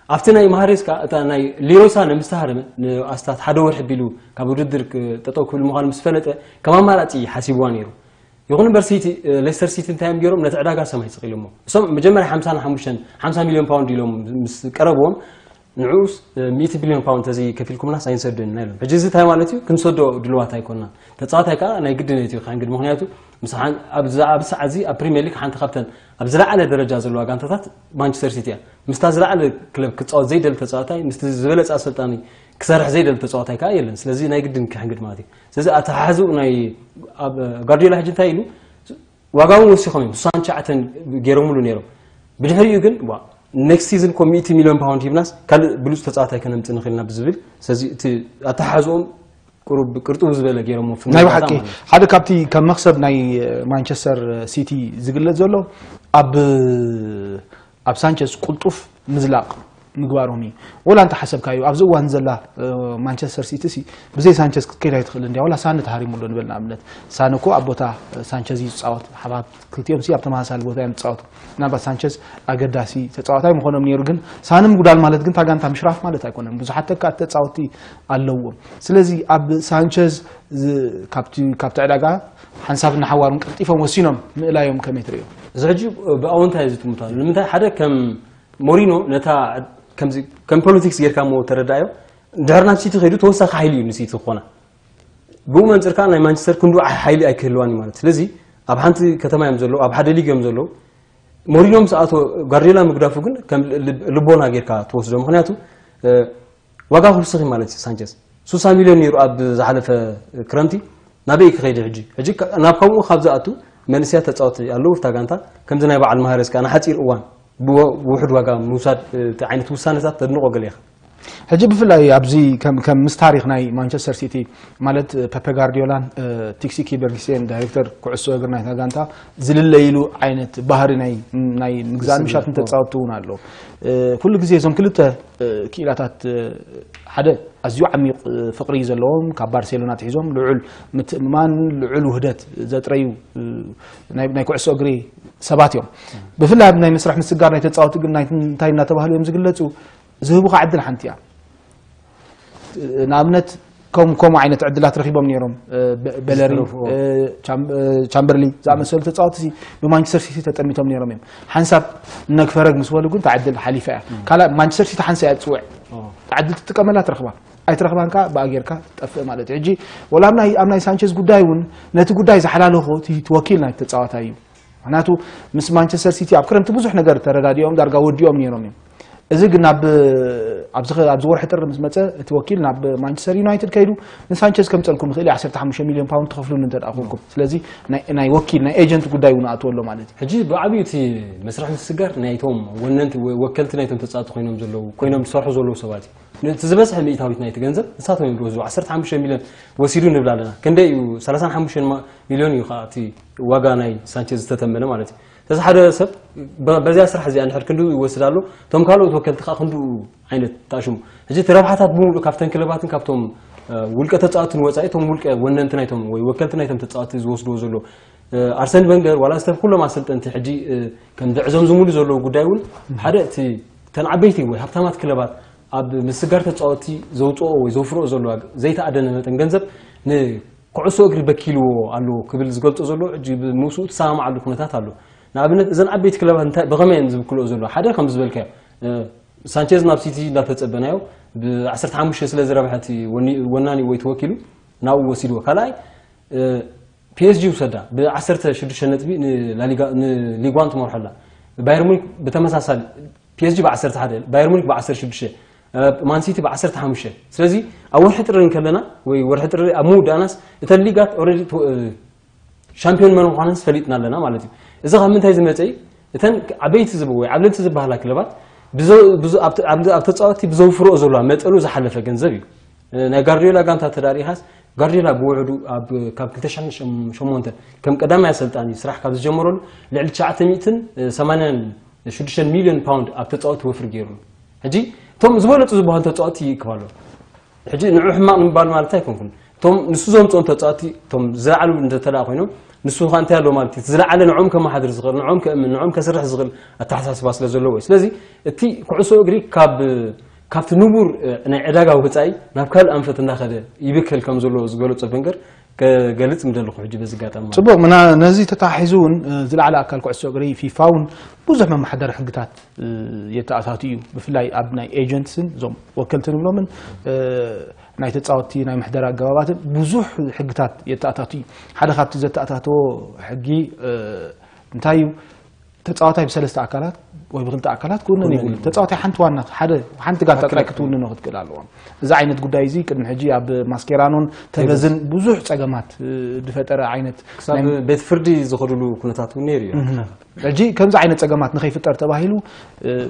ኣብቲ ናይ ማህሬዝ ከዓ እታ ናይ ሊሮይ ሳነ ምስ ተሃረመ ንኣስታት ሓደ ወርሒ ቢሉ ካብ ውድድር ጠጠው ክብል ምዃኑ ምስ ፈለጠ ከም ኣማራፂ ሓሲብዋ ነይሩ። ይኹን እምበር ሲቲ ሌስተር ሲቲ እንታይ እዮም ገይሮም ነቲ ዕዳጋ ሰማይ ስቕ ኢሎሞ እሶም መጀመርያ ሓምሳ ሓምሳ ሚልዮን ፓውንድ ኢሎም ምስ ቀረብዎም ንዕኡስ ሚእቲ ቢልዮን ፓውንድ ተዘይከፊልኩምናስ ኣይንሰዶን ኢና ኢሎም። ሕጂ እዚ እንታይ ማለት እዩ? ክንሰዶ ድልዋት ኣይኮንናን። ተፃዋታይ ከዓ ናይ ግድን እዩ ክሕንግድ። ምክንያቱ ምስ ሓን- ኣብዚ ኣብዚ ሰዓት እዚ ኣብ ፕሪሚየር ሊግ ሓንቲ ካብተን ኣብ ዝለዓለ ደረጃ ዘለዋ ጋንታታት ማንቸስተር ሲቲ እያ። ምስታ ዝለዓለ ክለብ ክፃወት ዘይደሊ ተፃዋታይ ምስቲ ዝበለፀ ኣሰልጣኒ ክሰርሕ ዘይደሊ ተፃዋታይ ከዓ የለን። ስለዚ ናይ ግድን ክሕንግድ ማለት እዩ። ስለዚ ኣተሓሕዝኡ ናይ ኣብ ጋርዲዮላ ሕጂ እንታይ ኢሉ ዋጋ እውን ወሲኾም እዮም ስሳን ትሽዓተን ገይሮምሉ ነይሮም። ብድሕሪኡ ግን ዋ ኔክስት ሲዝን ኮ ሚእቲ ሚልዮን ፓውንድ ሂብናስ ካልእ ብሉፅ ተፃዋታይ ከነምፅእ ንኽእል ኢና ብዝብል ስለዚ እቲ ኣተሓሕዝኦም ቁሩብ ቅርጥው ዝበለ ገይሮሞ ናይ ብሓቂ ሓደ ካብቲ ከም መክሰብ ናይ ማንቸስተር ሲቲ ዝግለጽ ዘሎ ኣብ ኣብ ሳንቸዝ ቁልጡፍ ምዝላቕ ምግባሮም እዩ። ወላ እንተ ሓሰብካዮ ኣብዚ እዋን ዘላ ማንቸስተር ሲቲ ሲ ብዘይ ሳንቸዝ ክትከይድ ኣይትኽእል እንዲያ። ወላ ሳነ ተሃሪሙ ኣሎ ንበል ንኣብነት ሳነ እኮ ኣብ ቦታ ሳንቸዝ እዩ ዝፃወት። ሓባብ ክልቲኦም ሲ ኣብ ተመሳሳሊ ቦታ እዮም ዝፃወቱ። ምናልባት ሳንቸዝ ኣገዳሲ ተፃዋታይ ምኾኖም ነይሩ ግን ሳነ ምጉዳል ማለት ግን ታጋንታ ምሽራፍ ማለት ኣይኮነን። ብዙሓት ተካእቲ ተፃወቲ ኣለዎም። ስለዚ ኣብ ሳንቸዝ ካብቲ ዕዳጋ ሓንሳብ እናሓዋሩን ቀልጢፎም ወሲኖም ምእላዮም ከመይ ትርእዮ? እዚ ሕጂ ብኣወንታ እዩ ዝጥምቶ ኣሎ። ንምንታይ ሓደ ከም ሞሪኖ ነታ ከምዚ ከም ፖለቲክስ ጌርካ ሞ ተረዳዮ ድሕር ናብ ሲቲ ከይዱ ተወሳኺ ሓይሊ እዩ ንሲቲ ክኾና። ብኡ መንፅር ከዓ ናይ ማንቸስተር ክንዱ ሓይሊ ኣይክህልዋን እዩ ማለት። ስለዚ ኣብ ሓንቲ ከተማ እዮም ዘለዉ፣ ኣብ ሓደ ሊግ እዮም ዘለዉ። ሞሪኖ ምስ ኣቶ ጋርዲዮላ ምግዳፉ ግን ከም ልቦና ጌርካ ትወስዶ። ምክንያቱ ዋጋ ክውስኽ ማለት እዩ። ሳንቸዝ ሱሳ ሚልዮን ነይሩ ኣብ ዝሓለፈ ክረምቲ ናበይ ክኸይድ ሕጂ? ሕጂ ናብ ከምኡ ካብ ዝኣቱ መንእሰያት ተፃወቲ ኣለዉ እታ ጋንታ ከምዚ ናይ በዓል ማህረዝ ከዓ ንሓፂር እዋን ብውሑድ ዋጋ ምውሳድ እቲ ዓይነት ውሳነታት ተድንቆ ገለ ኢኻ። ሕጂ ብፍላይ ኣብዚ ከም ምስ ታሪክ ናይ ማንቸስተር ሲቲ ማለት ፐፐ ጋርዲዮላን ቲክሲኪ በርጊሴን ዳይሬክተር ኩዕሶ እግር ናይታ ጋንታ ዝልለይሉ ዓይነት ባህሪ ናይ ምግዛእን ምሻትን ተፃወትቲ እውን ኣሎ። ኩሉ ግዜ እዞም ክልተ ክኢላታት ሓደ ኣዝዩ ዓሚቕ ፍቕሪ ዘለዎም ካብ ባርሴሎና ትሒዞም ልዑል ምትእምማን ልዑል ውህደት ዘጥረዩ ናይ ኩዕሶ እግሪ ሰባት እዮም። ብፍላይ ኣብ ናይ መስርሕ ምስጋር ናይ ተፃወቲ ግን እንታይ እናተባህሉ እዮም ዝግለፁ? ዝህቡኻ ዕድል ሓንቲ እያ። ንኣብነት ከም ከምኡ ዓይነት ዕድላት ረኺቦም ነይሮም። በለሪ፣ ቻምበርሊ ዝኣመሰሉ ተፃወቲ ብማንቸስተር ሲቲ ተጠሚቶም ነይሮም እዮም። ሓንሳብ ነግፈረግ ምስ በሉ ግን እታ ዕድል ሓሊፋ እያ። ካልእ ማንቸስተር ሲቲ ሓንሳ እያ ትፅውዕ። እታ ዕድል ትጥቀመላ ትረኽባ። ኣይትረኽባን ከዓ ብኣ ጌርካ ትጠፍእ ማለት እዩ። ሕጂ ወላ ኣብ ናይ ኣብ ናይ ሳንቸዝ ጉዳይ እውን ነቲ ጉዳይ ዝሓላለኾ እቲ እቲ ወኪል ናይ ተፃዋታይ እዩ። ምክንያቱ ምስ ማንቸስተር ሲቲ ኣብ ክረምቲ ብዙሕ ነገር ተረዳዲኦም ዳርጋ ወዲኦም ነይሮም እዮም። እዚ ግን ኣብ ኣብዚ ኣብዚ ወርሒ ጥሪ ምስ መፀ እቲ ወኪል ናብ ማንቸስተር ዩናይትድ ከይዱ ንሳንቸዝ ከምፀልኩም ይኽእል ዓሰርተ ሓሙሽተ ሚልዮን ፓውንድ ትኸፍሉኒ እንተ ደኣ ኮንኩም። ስለዚ ናይ ናይ ወኪል ናይ ኤጀንት ጉዳይ እውን ኣትዎ ኣሎ ማለት እዩ። ሕጂ ብዓብዩ እቲ መስርሕ ምስጋር ናይቶም ወነንቲ ወከልቲ ናይቶም ተፃወቲ ኮይኖም ዘለዉ ኮይኖም ዝሰርሑ ዘለዉ ሰባት እዩ። እቲ ዝበዝሐ ሚእታዊት ናይቲ ገንዘብ ንሳቶም እዮም ዝወስዱ። ዓሰርተ ሓሙሽተ ሚልዮን ወሲዱ ንብል ኣለና። ክንደይ እዩ? ሰላሳን ሓሙሽተን ሚልዮን እዩ ከዓ እቲ ዋጋ ናይ ሳንቸዝ ዝተተመነ ማለት እዩ። እዚ ሓደ ሰብ በ- በዚኣ ስራሕ እዚኣ እንድሕር ክንድኡ ይወስድ ኣሎ፣ እቶም ካልኦት ወከልቲ ከዓ ክንድኡ ዓይነት ተኣሽሙ። ሕጂ እቲ ረብሓታት ብምሉእ ካብተን ክለባትን ካብቶም ውልቀ ተፃወትን ወፃኢ እቶም ውልቀ ወነንቲ ናይቶም ወይ ወከልቲ ናይቶም ተፃወቲ ዝወስድዎ ዘሎ ኣርሰን ቨንገር ዋላ ስተፍ ኩሎም ኣሰልጠንቲ ሕጂ ከም ዘዕዘምዝሙሉ ዘለዉ ጉዳይ እውን ሓደ እቲ ተን ዓበይቲ ወይ ሃብታማት ክለባት ኣብ ምስጋር ተፃወቲ ዘውፅኦ ወይ ዘውፍርኦ ዘሎ ዘይተኣደነ መጠን ገንዘብ ንኩዕሶ እግሪ በኪልዎ ኣሎ ክብል ዝገልፆ ዘሎ ሕጂ ብምስኡ ትሰማማዓሉ ኩነታት ኣሎ። ንኣብነት እዘን ዓበይቲ ክለባት እንታይ ብኸመይ እየን ዝብክልኦ ዘሎ ሓደ ከም ዝበልካዮ ሳንቼዝ ናብ ሲቲ እንዳተፀበናዮ ብ15 ስለ ዝረብሐ እቲ ወናኒ ወይ ተወኪሉ ናብኡ ወሲድዎ ካልኣይ ፒኤስጂ ውሰዳ ብ16 ነጥቢ ንሊጓን ትመርሖላ ባየር ሙኒክ ብተመሳሳሊ ፒኤስጂ ብ11 ባየር ሙኒክ ብ16 ማንሲቲ ብ15 ስለዚ ኣብ ወርሒ ጥሪ እንከለና ወይ ወርሒ ጥሪ ኣብ ምውዳእናስ እተን ሊጋት ኦልሬዲ ሻምፒዮን መን ምዃነን ፈሊጥና ኣለና ማለት እዩ። እዚ ካብ ምንታይ ዝመፀ እዩ? እተን ዓበይቲ ዝብ ወይ ዓብለልቲ ዝበሃላ ክለባት ኣብ ተፃወቲ ብዘውፍርኦ ዘለዋ መጠኑ ዝሓለፈ ገንዘብ እዩ። ናይ ጋርዲዮላ ጋንታ ተዳሪኻስ ጋርዲዮላ ብውሕዱ ካብ 2008 ከም ቀዳማይ ኣሰልጣኒ ስራሕ ካብ ዝጀመረሉ ልዕሊ 986 ሚሊዮን ፓውንድ ኣብ ተፃወቲ ወፍሪ ገይሩ። ሕጂ እቶም ዝበለፁ ዝበሃሉ ተፃወቲ ይክባሉ ሕጂ ንዑ ሕማቕ ንምባል ማለት ኣይኮንኩን። እቶም ንሱ ዘምፅኦም ተፃወቲ እቶም ዝለዓሉ እንተተደኣ ኮይኖም ንሱ ከዓ እንታይ ኣለዎ ማለት እዩ። እቲ ዝለዓለ ንዕኦም ከመሓድር ዝኽእል፣ ንዕኦም ከእምን፣ ንዕኦም ከስርሕ ዝኽእል ኣተሓሳስባ ስለ ዘለዎ እዩ። ስለዚ እቲ ኩዕሶ እግሪ ካብ ካብቲ ንቡር ናይ ዕዳጋ ወፃኢ ናብ ካልእ ኣንፈት እናኸደ ይብከል ከም ዘሎ ዝገለፆ ቨንገር ከገልፅ ምደለኹ ሕጂ በዚ ኣጋጣሚ ማለት እዩ። ፅቡቕ ምና ነዚ ተታሒዙ እውን ዝለዓለ ኣካል ኩዕሶ እግሪ ፊፋ እውን ብዙሕ መመሓደሪ ሕግታት የተኣታቱ እዩ። ብፍላይ ኣብ ናይ ኤጀንትስን እዞም ወከልቲ ንብሎምን ናይ ተፃወቲ ናይ ምሕደራ ኣገባባትን ብዙሕ ሕግታት የተኣታቱ እዩ። ሓደ ካብቲ ዘተኣታተዎ ሕጊ እንታይ እዩ? ተፃዋታይ ብሰለስተ ኣካላት ወይ ብክልተ ኣካላት ክውንን የብሉ። ተፃዋታይ ሓንቲ ዋና ሓደ ሓንቲ ጋንታ ጥራይ ክትውንኖ ክትክእል ኣለዎ። እዚ ዓይነት ጉዳይ እዚ ቅድሚ ሕጂ ኣብ ማስኬራኖን ተበዝን ብዙሕ ፀገማት ዝፈጠረ ዓይነት ክሳብ ቤት ፍርዲ ዝኸዱሉ ኩነታት እውን ነይሩ እዩ። ሕጂ ከምዚ ዓይነት ፀገማት ንኸይፍጠር ተባሂሉ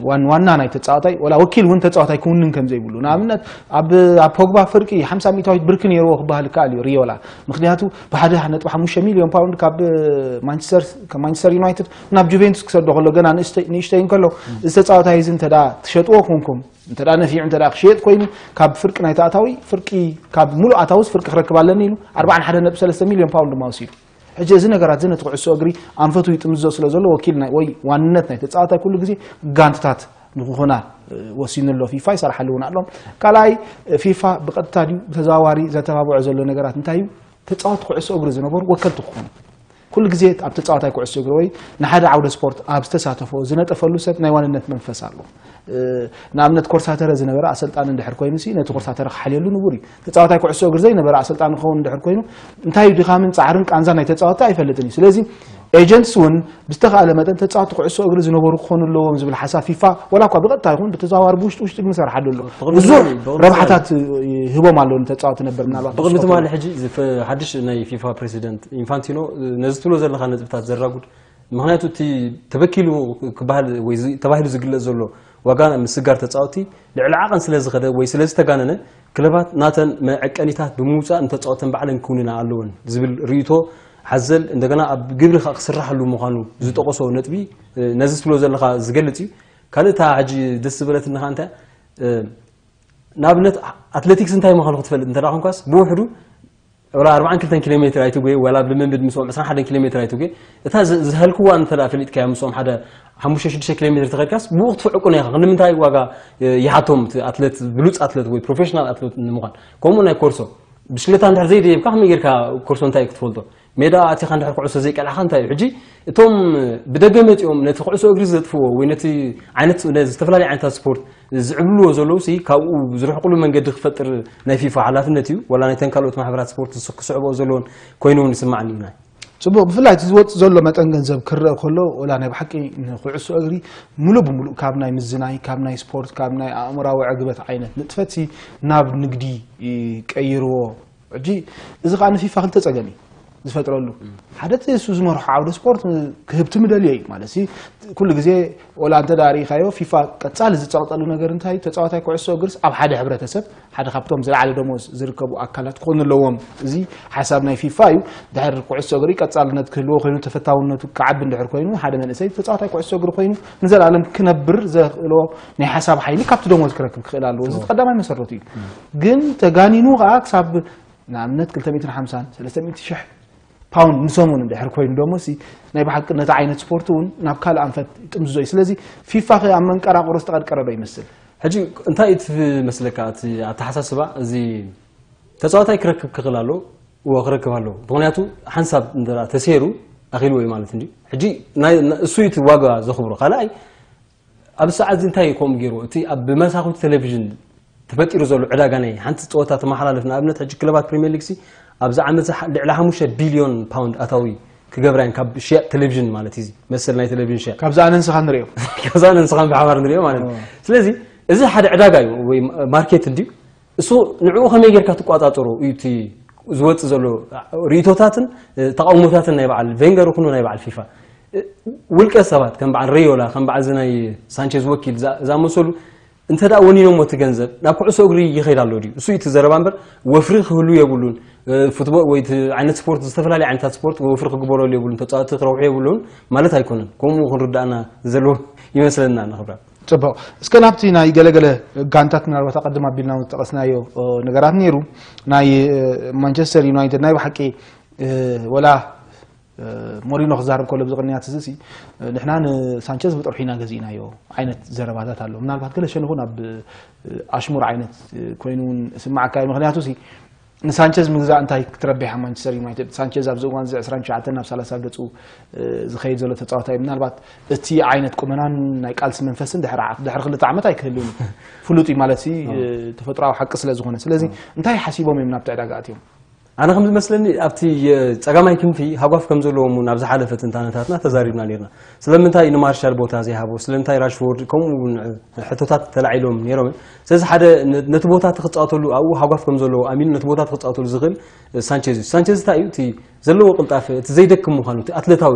ዋን ዋና ናይ ተፃዋታይ ወላ ወኪል እውን ተፃዋታይ ክውንን ከም ዘይብሉ ንኣብነት ኣብ ኣብ ፖግባ ፍርቂ ሓምሳ ሚእታዊት ብርኪ ነይርዎ ክበሃል ይከኣል እዩ ሪዮላ ምክንያቱ ብሓደ ነጥቢ ሓሙሽተ ሚልዮን ፓውንድ ካብ ማንቸስተር ዩናይትድ ናብ ጁቬንቱስ ክሰዶ ከሎ ገና ንእሽተይ እንከሎ እዚ ተፃዋታይ እዚ እንተ ትሸጥዎ ኮንኩም እንተ ነፊዑ እንተ ክሸየጥ ኮይኑ ካብ ፍርቂ ናይ ተኣታዊ ፍርቂ ካብ ሙሉእ ኣታውስ ፍርቂ ክረክብ ኣለኒ ኢሉ ኣርባዓን ሓደን ነጥቢ ሰለስተ ሚልዮን ፓውንድ ድማ ወሲዱ። ሕጂ እዚ ነገራት እዚ ነቲ ኩዕሶ እግሪ ኣንፈቱ ይጥምዞ ስለ ዘሎ ወኪል ናይ ወይ ዋንነት ናይ ተጻዋታይ ኩሉ ግዜ ጋንትታት ንክኾና ወሲኑ ኣሎ። ፊፋ ይሰርሓሉ እውን ኣሎ። ካልኣይ ፊፋ ብቐጥታ ድዩ ብተዘዋዋሪ ዘተባብዖ ዘሎ ነገራት እንታይ እዩ? ተጻወቲ ኩዕሶ እግሪ ዝነበሩ ወከልቲ ክኾኑ ኩሉ ግዜ ኣብ ተጻዋታይ ኩዕሶ እግሪ ወይ ንሓደ ዓውደ ስፖርት ኣብ ዝተሳተፎ ዝነጠፈሉ ሰብ ናይ ዋንነት መንፈስ ኣሎ። ንኣብነት ኮርሳተረ ዝነበረ ኣሰልጣኒ እንድሕር ኮይኑ ሲ ነቲ ኮርሳተረ ክሓልየሉ ንቡር እዩ። ተጻዋታይ ኩዕሶ እግሪ ዘይነበረ ኣሰልጣኒ ክኸውን እንድሕር ኮይኑ እንታይ እዩ ድኻምን ጻዕርን ቃንዛ ናይ ተጻወቲ ኣይፈልጥን እዩ። ስለዚ ኤጀንትስ እውን ብዝተኻእለ መጠን ተጻወቲ ኩዕሶ እግሪ ዝነበሩ ክኾኑ ኣለዎም ዝብል ሓሳብ ፊፋ ወላ እኳ ብቐጥታ ይኹን ብተዘዋዋሪ ብውሽጢ ውሽጢ ግን ይሰርሓሉ ኣሎ። ብዙሕ ረብሓታት ይህቦም ኣሎ ንተጻወቲ ነበር ምናልባት ብቕድሚ ትማሊ ሕጂ ሓድሽ ናይ ፊፋ ፕሬዚደንት ኢንፋንቲኖ ነዚ ትብሎ ዘለኻ ነጥብታት ዘራጉድ ምክንያቱ እቲ ተበኪሉ ክበሃል ወይ ተባሂሉ ዝግለጽ ዘሎ ዋጋ ምስጋር ተጻወቲ ልዕሊ ዓቐን ስለ ዝኸደ ወይ ስለ ዝተጋነነ ክለባት ናተን መዐቀኒታት ብምውጻእ ንተጻወተን ባዕለን ክውንና ኣለወን ዝብል ርእይቶ ሓዘል እንደገና ኣብ ግብሪ ከዓ ክስራሓሉ ምዃኑ ዝጠቀሶ ነጥቢ ነዚ ትብሎ ዘለኻ ዝገልጽ እዩ። ካልእ እታ ሕጂ ደስ ዝበለትኒ ከዓ እንታይ ንኣብነት ኣትሌቲክስ እንታይ ምዃኑ ክትፈልጥ እንተ ኮንካስ ብውሕዱ ወላ ኣርባዓን ክልተን ኪሎ ሜትር ኣይትጉየ ወላ ብልምምድ ምስኦም ዕስራን ሓደን ኪሎ ሜትር ኣይትጉየ እታ ዝሃልክዋ እንተ ፈሊጥካያ ምስኦም ሓደ ሓሙሽተ ሽዱሽተ ኪሎ ሜትር ተኸድካስ ብኡ ክትፍዕቁ ነኻ ክንዲ ምንታይ ዋጋ ይሓቶም እቲ ኣትለት ብሉፅ ኣትለት ወይ ፕሮፌሽናል ኣትለት ንምዃን ከምኡ ናይ ኮርሶ ብሽክሌታ እንድሕር ዘይደየብካ ከመይ ጌርካ ኮርሶ እንታይ ክትፈልጦ ሜዳ ኣቲኻ እንድሕር ኩዕሶ ዘይቀልዕኻ እንታይ እዩ ሕጂ እቶም ብደገ መፂኦም ነቲ ኩዕሶ እግሪ ዘጥፍዎ ወይ ነቲ ዓይነት ዝተፈላለዩ ዓይነታት ስፖርት ዝዕብልዎ ዘለዉ ሲ ካብኡ ዝርሕቁሉ መንገዲ ክፈጥር ናይ ፊፋ ሓላፍነት እዩ ወላ ናይተን ካልኦት ማሕበራት ስፖርት ክስዕብኦ ዘለዎን ኮይኑ እውን ይስማዓኒ እዩ ናይ ፅቡቅ ብፍላይ እቲ ዝወፅእ ዘሎ መጠን ገንዘብ ክረአ ከሎ ወላ ናይ ብሓቂ ንኩዕሶ እግሪ ሙሉእ ብሙሉእ ካብ ናይ ምዝናይ ካብ ናይ ስፖርት ካብ ናይ ኣእምራዊ ዕግበት ዓይነት ንጥፈት ሲ ናብ ንግዲ ቀይርዎ ሕጂ እዚ ከዓ ንፊፋ ክልተ ፀገም እዩ ዝፈጥረሉ ሓደ እቲ እሱ ዝመርሖ ዓውደ ስፖርት ክህብቲ ምደልዮ እዩ ማለት ሲ ኩሉ ግዜ ወላ እንተ ዳሪኻዮ ፊፋ ቀጻሊ ዝጸቕጠሉ ነገር እንታይ ተጻዋታይ ኩዕሶ እግርስ ኣብ ሓደ ሕብረተሰብ ሓደ ካብቶም ዝለዓለ ደሞዝ ዝርከቡ ኣካላት ክኾኑ ኣለዎም። እዚ ሓሳብ ናይ ፊፋ እዩ። ድሕር ኩዕሶ እግሪ ቀጻልነት ክህልዎ ኮይኑ ተፈታውነቱ ክዓቢ እንድሕር ኮይኑ ሓደ መንእሰይ ተጻዋታይ ኩዕሶ እግሪ ኮይኑ ንዘለኣለም ክነብር ዘኽእሎ ናይ ሓሳብ ሓይሊ ካብቲ ደሞዝ ክረክብ ክኽእል ኣለዎ። እዚ ቀዳማይ መሰረቱ እዩ። ግን ተጋኒኑ ከዓ ክሳብ ንኣብነት ክልተ ሚእትን ሓምሳን ሰለስተ ሚእቲ ሽሕ ፓውንድ ንሰሙን እንድሕር ኮይኑ ደሞ ሲ ናይ ብሓቂ ነቲ ዓይነት ስፖርት እውን ናብ ካልእ ኣንፈት ይጥምዝዞ እዩ። ስለዚ ፊፋ ከ ኣብ መንቀራቕሮ ዝተቐድቀረ ዶ ይመስል? ሕጂ እንታይ እዩ ትመስለካ እቲ ኣተሓሳስባ እዚ ተፃዋታይ ክረክብ ክኽእል ኣለዎ። እዎ ክረክብ ኣለዎ። ምክንያቱ ሓንሳብ እንተ ተሰይሩ ኣኺልዎ እዩ ማለት እንዲ ሕጂ እሱ እቲ ዋጋ ዘኽብሮ ካልኣይ ኣብዚ ሰዓት እዚ እንታይ እዩ ከምኡ ገይርዎ? እቲ ኣብ ብመሳኹቲ ቴሌቪዥን ተፈጢሩ ዘሎ ዕዳጋ ናይ ሓንቲ ፀወታ ተመሓላለፍ ንኣብነት ሕጂ ክለባት ፕሪሚየር ሊግ ሲ ኣብዚ ዓመት እዚ ልዕሊ ሓሙሽተ ቢልዮን ፓውንድ ኣታዊ ክገብራ እየን ካብ ሽያጥ ቴሌቪዥን ማለት እዩ መሰል ናይ ቴሌቪዥን ሽያጥ ካብዚ ኣነ ንስኻ ንሪኦ ካብዚ ኣነ ንስኻን ብሓባር ንሪኦ ማለት እዩ ስለዚ እዚ ሓደ ዕዳጋ እዩ ወይ ማርኬት እንድዩ እሱ ንዕኡ ከመይ ጌርካ ትቋፃፀሮ እዩ እቲ ዝወፅእ ዘሎ ርእቶታትን ተቃውሞታትን ናይ በዓል ቬንገር ይኹኑ ናይ በዓል ፊፋ ውልቀ ሰባት ከም በዓል ሪዮላ ከም በዓል ናይ ሳንቼዝ ወኪል ዝኣመሰሉ እንተ ደኣ ወኒኖሞ እቲ ገንዘብ ናብ ኩዕሶ እግሪ ይኸይድ ኣሎ ድዩ እሱ እቲ ዘረባ እምበር ወፍሪ ክህሉ የብሉን ፉትቦል ወይ ዓይነት ስፖርት ዝተፈላለዩ ዓይነታት ስፖርት ወፍሪ ክግበረሉ የብሉን ተፃወቲ ክረብሑ የብሉን ማለት ኣይኮነን ከምኡ ክንርዳእና ዘለዎ ይመስለና ንክብራ ፅቡቕ እስከ ናብቲ ናይ ገለገለ ጋንታት ምናልባት ኣቐድም ኣቢልና ዝጠቐስናዮ ነገራት ነይሩ ናይ ማንቸስተር ዩናይትድ ናይ ብሓቂ ወላ ሞሪኖ ክዛረብ ከሎ ብዚ ቅንያት እዚ ንሕና ንሳንቸዝ ብጥርሑ ኢና ገዚእናዮ ዓይነት ዘረባታት ኣሎ ምናልባት ገለ ሸንኹ ናብ ኣሽሙር ዓይነት ኮይኑ እውን ስማዓካ እዩ ምክንያቱ ንሳንቸዝ ምግዛእ እንታይ ክትረብሕ ኣብ ማንቸስተር ዩናይትድ ሳንቸዝ ኣብዚ እዋን እዚ ዕስራን ትሽዓተን ናብ ሰላሳ ገጹ ዝኸይድ ዘሎ ተጻዋታይ ምናልባት እቲ ዓይነት ቁመናን ናይ ቃልሲ መንፈስን ድሕሪ ዓፍ ድሕሪ ክልተ ዓመት ኣይክህልውን እዩ ፍሉጥ እዩ ማለት ሲ ተፈጥሮዊ ሓቂ ስለ ዝኾነ ስለዚ እንታይ ሓሲቦም እዮም ናብቲ ዕዳጋ ኣትዮም ኣነ ከም ዝመስለኒ ኣብቲ ጸጋማይ ክንፊ ሃጓፍ ከም ዘለዎም እውን ኣብ ዝሓለፈ ትንታነታትና ተዛሪብና ነርና ስለምንታይ ንማርሻል ቦታ ዘይሃቦ ስለምንታይ ራሽፎርድ ከምኡ እውን ሕቶታት ተላዒሎም ነይሮም እዮም። ስለዚ ሓደ ነቲ ቦታ እቲ ክፃወተሉ ኣብኡ ሃጓፍ ከም ዘለዎ ኣሚኑ ነቲ ቦታ እቲ ክፃወተሉ ዝኽእል ሳንቼዝ እዩ። ሳንቼዝ እንታይ እዩ እቲ ዘለዎ ቅልጣፈ እቲ ዘይደክም ምዃኑ እቲ ኣትለታዊ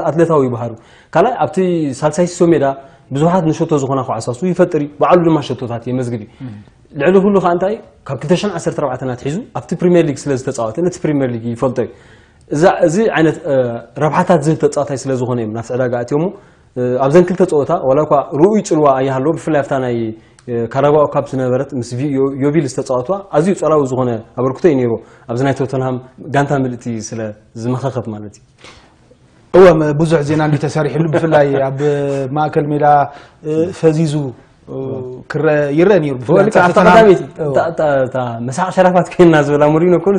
ኣትለታዊ ባህሩ ካልኣይ ኣብቲ ሳልሳይ ሲሶ ሜዳ ብዙሓት ንሸቶ ዝኾና ኳዕሳሱ ይፈጥር እዩ። ባዕሉ ድማ ሸቶታት የመዝግብ እዩ። ልዕሊ ኩሉ ከዓ እንታይ ካብ ክልተ ሽሕን ዓሰርተ ኣርባዕተን ኣትሒዙ ኣብቲ ፕሪምየር ሊግ ስለ ዝተፃወተ ነቲ ፕሪምየር ሊግ ይፈልጦ እዩ። እዚ ዓይነት ረብሓታት ዝህብ ተፃዋታይ ስለ ዝኾነ እዮም ናብቲ ዕዳጋ ኣትዮሞ ኣብዘን ክልተ ፀወታ ዋላ እኳ ርኡይ ፅልዋ ኣይሃለዎ ብፍላይ ኣብታ ናይ ካራባኦ ካፕ ዝነበረት ምስ ዮቪል ዝተፃወትዋ ኣዝዩ ፀላዊ ዝኾነ ኣበርክቶ እዩ ነይሩ ኣብዚ ናይ ቶተንሃም ጋንታ ምልእቲ ስለ ዝመኸኸት ማለት እዩ እወ ብዙሕ ዜና እንዲ ተሰሪሕሉ ብፍላይ ኣብ ማእከል ሜዳ ፈዚዙ ክረ ይረአ ነይሩ ብፍላይ ቀዳማይቲ መሳቕ ሸራፋት ኮይንና ዝበላ ሙሪኖ ኮኑ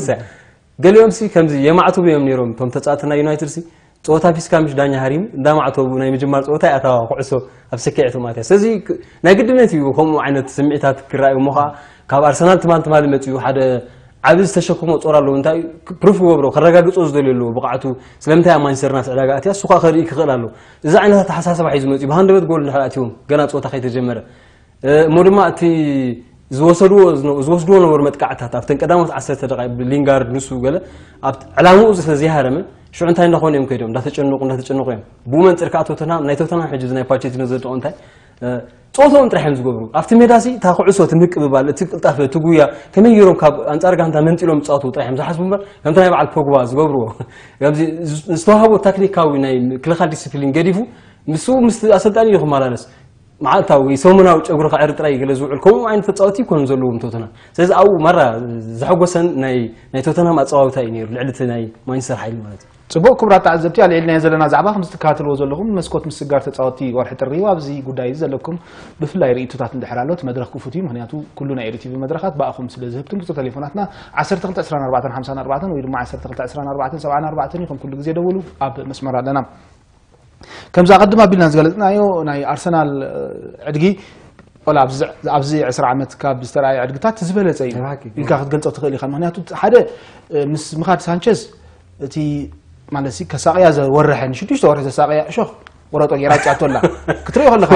ገሊኦም ሲ ከምዚ የማዕትቡ እዮም ነይሮም እቶም ተፃወቲ ናይ ዩናይትድ ሲ ፀወታ ፊስካ ምሽ ዳኛ ሃሪሙ እንዳማዕተቡ ናይ ምጅማር ፀወታ ይኣታዋ ኩዕሶ ኣብ ስክዒቱ ማለት እያ ስለዚ ናይ ግድነት እዩ ከምኡ ዓይነት ስምዒታት ክረኣዩ እሞ ከዓ ካብ ኣርሰናል ትማል ትማሊ መፅኡ ሓደ ዓብዪ ዝተሸክሞ ፆር ኣለዎ እንታይ ፕሩፍ ክገብሮ ከረጋግፆ ዝደልዩ ኣለዎ ብቕዓቱ ስለምንታይ ኣብ ማንቸስተር ናብቲ ዕዳጋ ኣትያ እሱ ከዓ ከርኢ ክኽእል ኣለዎ እዚ ዓይነት ኣተሓሳስባ ሒዙ መፅኡ ብሃንደበት ጎል እንድሕር ኣትዮም ገና ፀወታ ከይተጀመረ እሞ ድማ እቲ ዝወሰድዎ ዝወስድዎ ነበሩ መጥቃዕታት ኣብተን ቀዳሞት ዓሰርተ ደቂቕ ሊንጋርድ ንሱ ገለ ኣብ ዕላምኡ ስለ ዘይሃረመ ሽዑ እንታይ እንዳኾኑ እዮም ከይዶም እንዳተጨነቁ እንዳተጨነቁ እዮም ብኡ መንፅር ከዓ ቶተንሃም ናይ ቶተንሃም ሕጂ ናይ ፓቼቲኖ ዘድቆ እንታይ ፀወታኦም ጥራሕ እዮም ዝገብሩ ኣብቲ ሜዳ ሲ እታ ኩዕሶ እቲ ምቅብባል እቲ ቅልጣፈ እቲ ጉያ ከመይ ገይሮም ካብ ኣንፃር ጋንታ መንጢሎም ዝፃወቱ ጥራሕ እዮም ዝሓስቡ እምበር ከምቲ ናይ በዓል ፖግባ ዝገብርዎ ዝተዋሃቦ ታክኒካዊ ናይ ምክልኻል ዲስፕሊን ገዲፉ ንሱ ምስ ኣሰልጣኒ እዩ ክመላለስ መዓልታዊ ወይ ሰሙናዊ ጨጉሪ ክዕሪ ጥራይ ገለ ዝውዕል ከምኡ ዓይነት ተፃወቲ ይኮኑ ዘለዎም ቶተናም ስለዚ ኣብኡ ማራ ዘሐጎሰን ናይ ናይ ቶተናም ኣፀዋውታ እዩ ነይሩ ልዕሊ እቲ ናይ ማንቸስተር ሓይሊ ማለት እዩ ፅቡቅ ክቡራት ተዓዘብቲ ኣልዒልናዮ ዘለና ዛዕባ ከም ዝትከታተልዎ ዘለኹም መስኮት ምስጋር ተፃወቲ ወርሒ ጥሪ ኣብዚ ጉዳይ እዚ ዘለኩም ብፍላይ ርእይቶታት እንድሕር ኣሎ እቲ መድረኽ ክፉት እዩ ምክንያቱ ኩሉ ናይ ኤሪቲቪ መድረኻት ብኣኹም ስለ ዝህብትም ቁፅሪ ቴሌፎናትና ዓሰርተ ክልተ ዕስራን ኣርባዕተን ሓምሳን ኣርባዕተን ወይ ድማ ዓሰርተ ክልተ ዕስራን ኣርባዕተን ሰብዓን ኣርባዕተን እዩ ከም ኩሉ ግዜ ደውሉ ኣብ መስመር ኣለና ከምዚ ኣቐድም ኣቢልና ዝገለፅናዮ ናይ ኣርሰናል ዕድጊ ቆላ ኣብዚ ዕስራ ዓመት ካብ ዝተረኣየ ዕድግታት ዝበለፀ እዩ ኢልካ ክትገልፆ ትኽእል ኢኻ ምክንያቱ ሓደ ምስ ምኻድ ሳንቸዝ እቲ ማለት ከሳቅያ ዘወረሐ ንሽዱሽተ ወርሒ ዘሳቅያ እሾኽ ወረጦ ጌራ ጫቶላ ክትሪኦ ከለኻ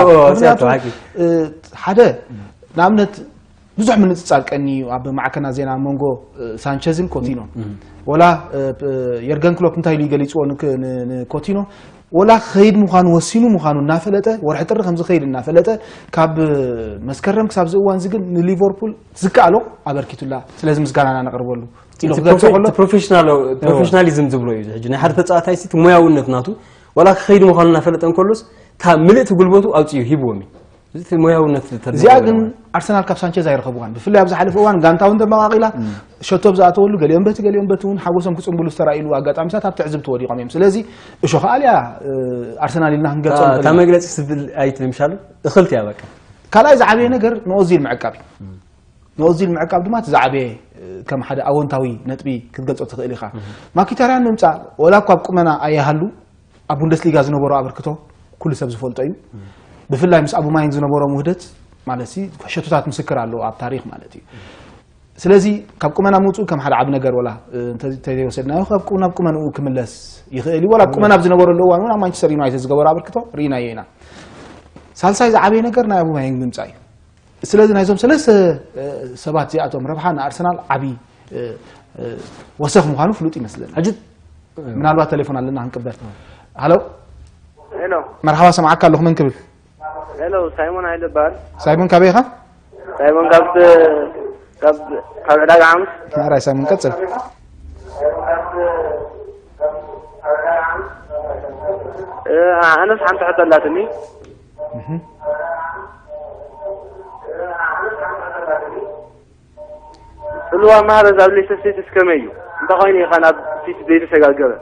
ሓደ ንኣብነት ብዙሕ ምንጽጻር ቀኒ እዩ ኣብ ማዕከናት ዜና መንጎ ሳንቸዝን ኮቲኖን። ወላ የርገን ክሎፕ እንታይ ኢሉ ይገሊጽዎ ንኮቲኖ፣ ወላ ክኸይድ ምዃኑ ወሲኑ ምዃኑ እናፈለጠ፣ ወርሒ ጥሪ ከም ዝኸይድ እናፈለጠ፣ ካብ መስከረም ክሳብ እዚ እዋን እዚ ግን ንሊቨርፑል ዝከኣሎ ኣበርኪቱላ። ስለዚ ምስጋናና ነቕርበሉ ኢሉ ክገልጾ ከሎ፣ ፕሮፌሽናሊዝም ዝብሎ እዩ። ሕጂ ናይ ሓደ ተጻዋታይ እቲ ሞያውነት ናቱ፣ ወላ ክኸይድ ምዃኑ እናፈለጠ እንከሎስ እታ ምልእቲ ጉልበቱ ኣውፅኡ ሂብዎም እዩ። እዚ ሞያውነት። እዚኣ ግን ኣርሰናል ካብ ሳንቸዝ ኣይረኸብዋን። ብፍላይ ኣብ ዝሓለፈ እዋን ጋንታውን ተመቓቒላ ሸቶ ብዝኣተወሉ፣ ገሊኦም በቲ ገሊኦም በቲ እውን ሓጎሶም ክፅንብሉ ዝተራእይሉ ኣጋጣሚታት ኣብ ትዕዝብቲ ወዲቖም እዮም። ስለዚ እሾ ከኣልያ ኣርሰናል ኢልና ክንገልጾ እታ መግለፂ ስብል ኣይትምሻሉ እኽልቲ እያ በቃ። ካልኣይ ዝዓበየ ነገር ንኦዚል ምዕቃብ እዩ። ንኦዚል ምዕቃብ ድማ እቲ ዝዓበየ ከም ሓደ ኣወንታዊ ነጥቢ ክትገልጾ ትኽእል ኢኻ። ማኪታርያን ምምፃእ ወላ እኳ ኣብ ቁመና ኣየሃሉ ኣብ ቡንደስሊጋ ዝነበሮ ኣበርክቶ ኩሉ ሰብ ዝፈልጦ እዩ። ብፍላይ ምስ ኣቡማይንግ ዝነበሮም ውህደት ማለት ሲ ሸቶታት ምስክር ኣለዎ ኣብ ታሪክ ማለት እዩ። ስለዚ ካብ ቁመና ምውፅኡ ከም ሓደ ዓቢ ነገር ወላ እንተዘይወሰድናዮ ካብ ናብ ቁመንኡ ክምለስ ይኽእል እዩ። ወላ ኣብ ቁመና ኣብ ዝነበረሉ እዋን እውን ኣብ ማንቸስተር ዩናይትድ ዝገበሮ ኣበርክቶ ርኢናዮ ኢና። ሳልሳይ ዝዓበየ ነገር ናይ ኣቡማይንግ ምምፃእ እዩ። ስለዚ ናይዞም ሰለስተ ሰባት እዚኣቶም ረብሓ ንኣርሰናል ዓቢ ወሰኽ ምዃኑ ፍሉጥ ይመስለኒ። ሕጂ ምናልባት ቴሌፎን ኣለና ክንቅበል። ሃሎ፣ ሄሎ፣ መርሓባ፣ ሰምዓካ ኣለኹ። መን ክብል? ሄሎ፣ ሳይሞን ሃይለ እበሃል። ሳይሞን ካበይ ኢኻ? ሳይሞን ካብ ካብ ካብ ዕዳጋ ሓሙስ። ሕራይ ሳይሞን፣ ቀጽል። ኣነስ ሓንቲ ሕቶ ኣላትኒ። ጽልዋ ማህረዝ ኣብ ሌስተር ሲቲ እስከመይ እዩ? እንታይ ኮይኑ ኢኻ ናብ ሲቲ ዘይተሰጋገረ?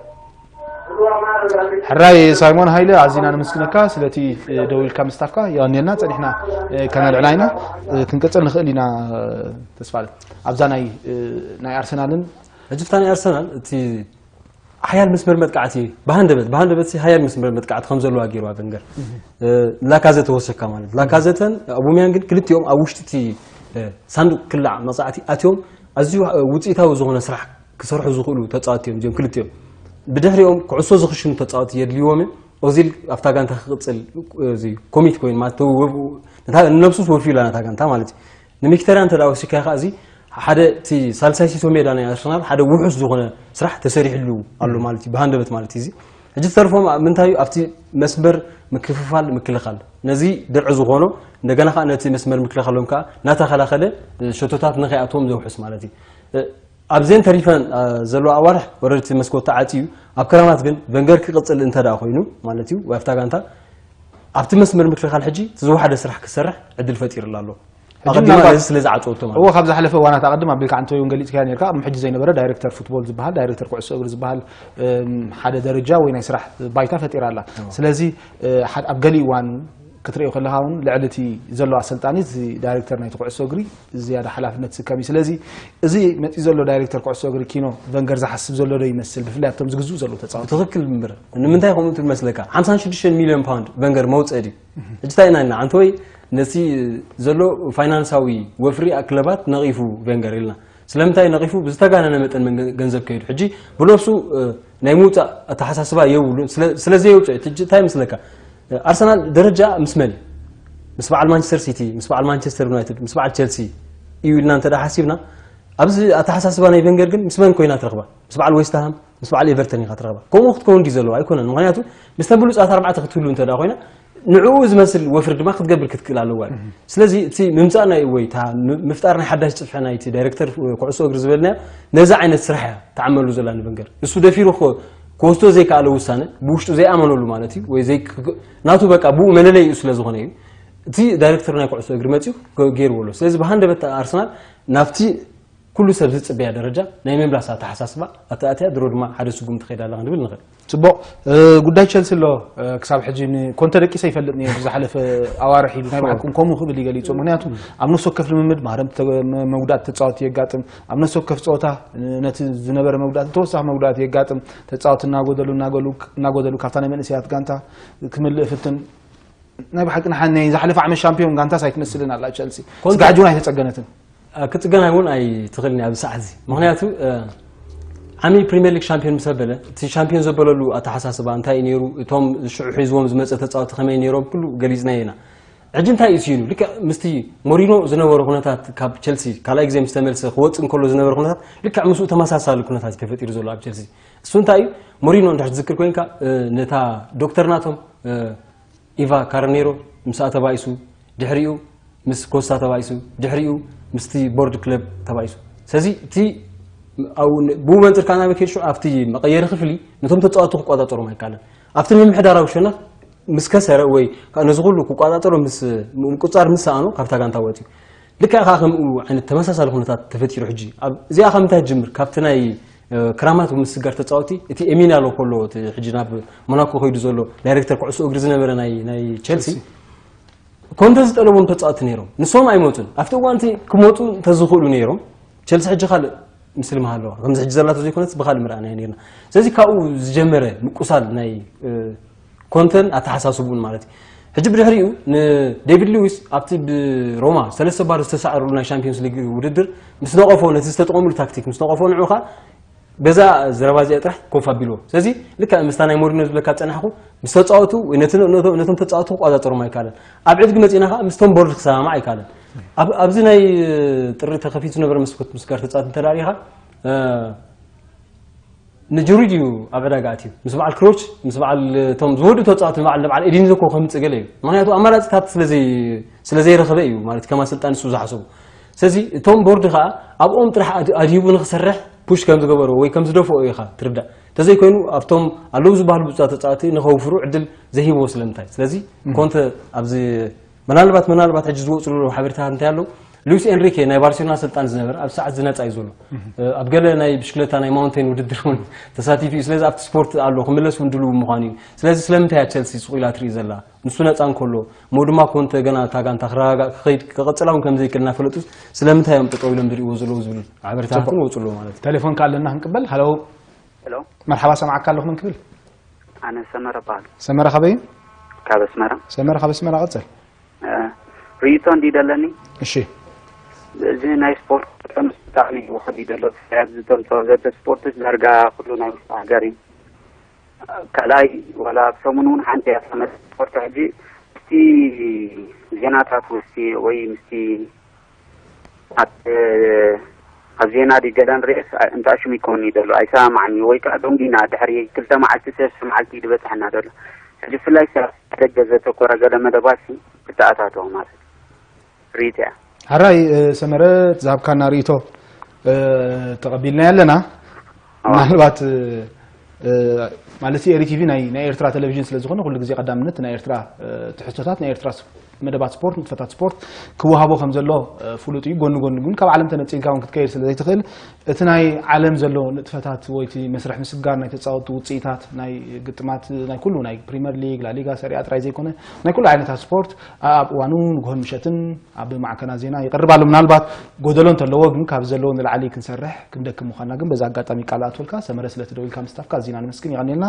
ሕራይ ሳይሞን ሃይለ፣ ኣዚና ነመስግነካ ስለቲ ደው ኢልካ ምስታፍካ። የቐንየልና። ጸኒሕና ከነልዕላ ኢና። ክንቅጽል ንኽእል ኢና። ተስፋለ ኣብዛ ናይ ናይ ኣርሰናልን ሕጂ ፍታ ናይ ኣርሰናል እቲ ሓያል መስመር መጥቃዕቲ ብሃንደበት ብሃንደበት ሲ ሓያል መስመር መጥቃዕቲ ከም ዘለዋ ገይርዋ ቨንገር። ላካዘተ ወሰካ ማለት ላካዘተን ኣቡሚያን ግን ክልቲኦም ኣብ ውሽጢ እቲ ሳንዱቅ ክላዕ መጻዕቲ ኣትዮም ኣዝዩ ውጽኢታዊ ዝኾነ ስራሕ ክሰርሑ ዝኽእሉ ተጻወትቲ እዮም እዚኦም ክልቲኦም። ብድሕሪኦም ኩዕሶ ዝኽሽኑ ተጻወትቲ የድልይዎም እዮም። ኦዚል ኣብታ ጋንታ ክቕጽል እዚ ኮሚት ኮይኑ ማለት ተወብኡ ነታ ነብሱስ ወፊላ ነታ ጋንታ ማለት እዩ። ንምኪተርያ እንተ ደኣ ወሲካ ከኣ እዚ ሓደ እቲ ሳልሳይ ሲሶ ሜዳ ናይ ኣርሰናል ሓደ ውሑስ ዝኾነ ስራሕ ተሰሪሕሉ ኣሎ ማለት እዩ ብሃንደበት ማለት እዩ። እዚ ሕጂ ዝተርፎም ምንታይ እዩ ኣብቲ መስመር ምክፍፋል ምክልኻል ነዚ ድርዒ ዝኾኖ እንደገና ከዓ ነቲ መስመር ምክልኻሎም ከዓ እናተኸላኸለ ሸቶታት ንኸይኣትዎም ዘውሕስ ማለት እዩ። ኣብዘን ተሪፈን ዘለዋ ኣዋርሕ ወረድቲ መስኮት ተዓፅዩ ኣብ ክረማት ግን ቨንገር ክቕፅል እንተ ደኣ ኮይኑ ማለት እዩ ወይ ኣብታ ጋንታ ኣብቲ መስመር ምክልኻል ሕጂ እቲ ዝወሓደ ስራሕ ክሰርሕ ዕድል ፈጢርላ ኣሎ። ኣቐዲማ ነዚ ስለ ዝዓፀወቶ ማለት እዎ ካብ ዝሓለፈ እዋናት ኣቐድም ኣቢልካ ኣንቶዮ እውን ገሊፅካዮ ነርካ። ቅድሚ ሕጂ ዘይነበረ ዳይሬክተር ፉትቦል ዝበሃል ዳይሬክተር ኩዕሶ እግሪ ዝበሃል ሓደ ደረጃ ወይ ናይ ስራሕ ባይታ ፈጢራ ኣላ። ስለዚ ኣብ ገሊእ እዋን ክትርእዮ ከለኻ እውን ልዕሊ እቲ ዘሎ ኣሰልጣኒ እቲ ዳይሬክተር ናይቲ ኩዕሶ እግሪ ዝያዳ ሓላፍነት ዝስከም እዩ። ስለዚ እዚ መፂኡ ዘሎ ዳይሬክተር ኩዕሶ እግሪ ኪኖ ቨንገር ዝሓስብ ዘሎ ዶ ይመስል ብፍላይ ኣብቶም ዝግዝኡ ዘለዉ ተፃወትቲ? ትኽክል እምበር ንምንታይ ከምኡ ትብል መስለካ? ሓምሳን ሽዱሽተን ሚልዮን ፓውንድ ቨንገር መውፅኢ ድዩ? ሕጂ እንታይ ኢና ኢልና ኣንተ ወይ ነቲ ዘሎ ፋይናንሳዊ ወፍሪ ክለባት ነቒፉ ቨንገር ኢልና ስለምንታይ ነቒፉ ብዝተጋነነ መጠን ገንዘብ ከይዱ ሕጂ ብነብሱ ናይ ምውፃእ ኣተሓሳስባ የብሉን። ስለዘየውፅኦ እንታይ ይመስለካ? ኣርሰናል ደረጃ ምስ መን እዩ? ምስ በዓል ማንቸስተር ሲቲ፣ ምስ በዓል ማንቸስተር ዩናይትድ፣ ምስ በዓል ቸልሲ እዩ ኢልና እንተ ሓሲብና ኣብዚ ኣተሓሳስባ ናይ ቨንገር ግን ምስ መን ኮይና ትረኽባ? ምስ በዓል ዌስትሃም፣ ምስ በዓል ኤቨርተን ኢኻ ትረኽባ። ከምኡ ክትከውን ድዩ ዘለዋ? ኣይኮነን። ምክንያቱ ምስተን ብሉፃት ኣርባዕተ ክትህሉ እንተ ኮይና ንዕኡ ዝመስል ወፍሪ ድማ ክትገብር ክትክእል ኣለዋ። ስለዚ እቲ ምምፃእ ናይ ወይ ምፍጣር ናይ ሓዳሽ ፅፍሒ ናይቲ ዳይሬክተር ኩዕሶ እግሪ ዝበልናዮ ነዚ ዓይነት ስራሕ እያ ተዓመሉ ዘላ ንቨንገር። ንሱ ደፊሩ ክወስዶ ዘይከኣለ ውሳነ ብውሽጡ ዘይኣመነሉ ማለት እዩ ወይ ናቱ በቃ ብኡ መለለይኡ ስለ ዝኾነ እዩ እቲ ዳይሬክተር ናይ ኩዕሶ እግሪ መፅኡ ገይርዎ ኣሎ። ስለዚ ብሃንደበት ኣርሰናል ናብቲ ኩሉ ሰብ ዝፅበያ ደረጃ ናይ ምምላስ ኣተሓሳስባ ኣተኣትያ ድሮ ድማ ሓደ ስጉምቲ ከይዳ ኣላ ክንብል ንኽእል። ፅቡቕ ጉዳይ ቸልሲ ኣሎ። ክሳብ ሕጂ ንኮንተ ደቂሰ ይፈልጥ ነየ ዝሓለፈ ኣዋርሕ ኢሉ ናይ ብሓቁም ከምኡ ክብል ይገሊፁ። ምክንያቱ ኣብ ነፍሲ ወከፍ ልምምድ ማህረም መጉዳእቲ ተፃወቲ የጋጥም። ኣብ ነፍሲ ወከፍ ፀወታ ነቲ ዝነበረ መጉዳእቲ ተወሳኺ መጉዳእቲ የጋጥም። ተፃወቲ እናጎደሉ እናጎደሉ ካብታ ናይ መንእሰያት ጋንታ ክምልእ ፍትን ናይ ብሓቂ ንሓ ናይ ዝሓለፈ ዓመት ሻምፒዮን ጋንታስ ኣይትመስልን ኣላ ቸልሲ። ስጋዕ ጁን ኣይተጸገነትን። ክትጽገን እውን ኣይትኽእልን ኣብዚ ሰዓት እዚ። ምክንያቱ ዓሚ ፕሪምየር ሊግ ሻምፒዮን ምስ ኣበለ እቲ ሻምፒዮን ዘበለሉ ኣተሓሳስባ እንታይ እዩ ነይሩ፣ እቶም ሽዑ ሒዝዎም ዝመፀ ተፃወቲ ከመይ ነይሮም ኩሉ ገሊፅናዮ ኢና። ሕጂ እንታይ እዩ ስኢኑ? ልክዕ ምስቲ ሞሪኖ ዝነበረ ኩነታት፣ ካብ ቸልሲ ካልኣይ ግዜ ምስ ተመልሰ ክወጽእ እንከሎ ዝነበረ ኩነታት፣ ልክዕ ምስኡ ተመሳሳሊ ኩነታት እዩ ተፈጢሩ ዘሎ ኣብ ቸልሲ። እሱ እንታይ እዩ? ሞሪኖ እንድሕር ትዝክር ኮይንካ፣ እ፣ ነታ ዶክተር ናቶም፣ እ፣ ኢቫ ካርኔሮ ምስኣ ተባኢሱ፣ ድሕሪኡ ምስ ኮስታ ተባኢሱ፣ ድሕሪኡ ምስቲ ቦርድ ክለብ ተባኢሱ። ስለዚ እቲ ኣብኡ ን-፣ ብኡ መንፅር ከዓ ናበይ ከይዱ ሽዑ ኣብቲ መቐየሪ ክፍሊ ነቶም ተፃወቱ ክቆፃፀሮም ኣይከኣለን። ኣብቲ ምምሕዳራዊ ሸነኽ ምስ ከሰረ ወይ ከዓ ነዚ ኩሉ ክቆፃፀሮ ምስ ምቁፃር ምስ ሰኣኖ ካብታ ጋንታ ወፂኡ። ልክዕ ከዓ ከምኡ ዓይነት ተመሳሳሊ ኩነታት ተፈጢሩ። ሕጂ ኣብ እዚኣ ካብ ምንታይ ትጅምር? ካብቲ ናይ፣ እ፣ ክራማት ምስጋር ተፃወቲ እቲ ኤሚን ኣሎ ከሎ እቲ ሕጂ ናብ ሞናኮ ከይዱ ዘሎ ዳይሬክተር ኩዕሶ እግሪ ዝነበረ ናይ፣ ናይ ቸልሲ ኮንተ ዝጠለቦም ተፃወቲ ነይሮም። ንሶም ኣይመፁን። ኣብቲ እዋንቲ ክመፁ እንተዝኽእሉ ነይሮም፣ ቸልሲ ሕጂ ካልእ ምስሊ ምሃለዋ። ከምዚ ሕጂ ዘላቶ ዘይኮነስ ብኻልእ ምርኣናዮ ነይርና። ስለዚ ካብኡ ዝጀመረ ምቁሳል ናይ፣ እ፣ ኮንተን ኣተሓሳስቡን ማለት እዩ። ሕጂ ብድሕሪኡ ንዴቪድ ሉዊስ ኣብቲ ብሮማ ሰለስተ ባዶ ዝተሳዕረሉ ናይ ሻምፒዮንስ ሊግ ውድድር ምስ ነቐፎ፣ ነቲ ዝተጠቐሙሉ ታክቲክ ምስ ነቐፎ፣ ንዑ ኸኣ በዛ ዘረባ እዚኣ ጥራሕ ኮፍ ኣቢልዎ። ስለዚ ልክዕ ምስታ ናይ ሞሪኖ ዝብለካ ዝጸናሕኩ፣ ምስ ተጻወቱ ወይ ነቲ፣ ነቶም፣ ነቶም ተጻወቱ ክቆጻጸሮም ኣይከኣለን። ኣብ ዕድጊ መጺእና ከኣ ምስቶም ቦርድ ክሰማማዕ ኣይከኣለን። ኣብ-፣ ኣብዚ ናይ ጥሪ ተኸፊቱ ዝነበረ መስኮት ምስ ጋር ተጻወቱ እንተ ደኣ ርኢኻ፣ እ፣ ንጁሪ ድዩ ኣብ ዕዳጋ ኣትዩ? ምስ በዓል ክሮች፣ ምስ በዓል እቶም ዝወዱ ተጻወቱ፣ በዓል፣ በዓል ኤዲንዞ እኮ ከምጽእ ገለ እዩ። ምኽንያቱ ኣማራጺታት ስለ ዘይ-፣ ስለ ዘይረኸበ እዩ፣ ማለት ከም ኣሰልጣኒ ንሱ ዝሓሰቡ። ስለዚ እቶም ቦርድ ከኣ ኣብኦም ጥራሕ ኣድ-፣ ኣድሂቡ ንኽሰርሕ ፑሽ ከም ዝገበሮ ወይ ከም ዝደፍኦ ኢኻ ትርዳእ። እንተዘይኮይኑ ኣብቶም ኣለዉ ዝበሃሉ ብፁዓት ተጻወቲ ንኸውፍሩ ዕድል ዘይሂብዎ ስለምንታይ? ስለዚ ኮንተ ኣብዚ ምናልባት፣ ምናልባት ሕጂ ዝወፁ ዘለዉ ሓበሬታታት እንታይ ኣለዉ? ሉዊስ ኤንሪኬ ናይ ባርሴሎና ኣሰልጣኒ ዝነበረ ኣብ ሰዓት ዝነጻ እዩ ዘሎ። ኣብ ገለ ናይ ብሽክለታ ናይ ማውንቴን ውድድር እውን ተሳቲፉ እዩ። ስለዚ ኣብቲ ስፖርት ኣሎ፣ ክምለስ እውን ድሉው ምዃኑ እዩ። ስለዚ ስለምንታይ እያ ቸልሲ ስቕ ኢላ ትርኢ ዘላ? ንሱ ነጻ እንከሎ፣ እሞ ድማ ኮንተ ገና እታ ጋንታ ክረጋጋእ ክኸይድ ክቐጽላ እውን ከም ዘይክእል እናፈለጡ ስለምንታይ እዮም ጠጠው ኢሎም ዝርእይዎ ዘለዉ ዝብል ሓበሬታታት እውን ወጹ ኣለዉ ማለት እዩ። ቴሌፎን ከኣ ኣለና ክንቅበል። ሃሎ። ሄሎ። መርሓባ፣ ሰማዕካ ኣለኹ። መን ክብል? ኣነ ሰመረ እበሃል። ሰመረ ካበይ? ካብ ኣስመራ። ሰመረ ካብ ኣስመራ፣ ቀጽል። እ፣ ርእይቶ እንዲ ደለኒ። እሺ። እዚ ናይ ስፖርት ብጣዕሚ ውሑድ እዩ ዘሎ። ፍርያት ዝቶም ተዋዘተ ስፖርትስ ዳርጋ ኩሉ ናይ ውሽጢ ሃገር እዩ። ካልኣይ፣ ዋላ ኣብ ሰሙን እውን ሓንቲ እያ ትመጽእ ስፖርት። ሕጂ ምስቲ ዜናታት ውስቲ ወይ ምስቲ ኣብ፣ ኣብ ዜና ድዩ ገለ ንርእስ እንታይ ሽሙ ይከውን እዩ ዘሎ ኣይሰማማዕን እዩ። ወይ ከዓ ደንጊና ድሕሪ ክልተ መዓልቲ ሰለስተ መዓልቲ እዩ ዝበጽሐና ዘሎ። ሕጂ ብፍላይ ሰብ ደገ ዘተኮረ ገለ መደባት ሲ ክተኣታተው ማለት ርእይቶ እያ። ሕራይ፣ እ፣ ሰመረ፣ ዝሃብካና ርእይቶ፣ እ፣ ተቐቢልናዮ ኣለና። ኣዋ። ምናልባት፣ እ፣ እ፣ ማለት ኤሪ ቲቪ ናይ፣ ናይ ኤርትራ ቴሌቪዥን ስለ ዝኾነ ኩሉ ግዜ ቀዳምነት ናይ ኤርትራ፣ እ፣ ትሕዝቶታት ናይ ኤርትራ ስ-፣ መደባት ስፖርት፣ ንጥፈታት ስፖርት ክወሃቦ ከም ዘሎ፣ እ፣ ፍሉጥ እዩ። ጎኒ ጎኒ ግን ካብ ዓለም ተነጺልካ እውን ክትከይድ ስለ ዘይትኽእል፣ እቲ ናይ ዓለም ዘሎ ንጥፈታት ወይ እቲ መስርሕ ምስጋር ናይ ተጻወትቲ ውጽኢታት፣ ናይ ግጥማት፣ ናይ ኩሉ ናይ ፕሪምየር ሊግ፣ ላሊጋ፣ ሰሪኣ ጥራይ ዘይኮነ ናይ ኩሉ ዓይነታት ስፖርት ኣብ እዋኑ ንግሆን ምሸትን ኣብ ማዕከና ዜና ይቐርብ ኣሎ። ምናልባት ጎደሎ እንተለዎ ግን ካብ ዘለዎ ንላዕሊ ክንሰርሕ ክንደክም ምዃንና ግን በዚ ኣጋጣሚ ቃል ኣትወልካ ሰመረ ስለ ትደውልካ ምስታፍካ ኣዚና ነመስግን። የቐንየልና።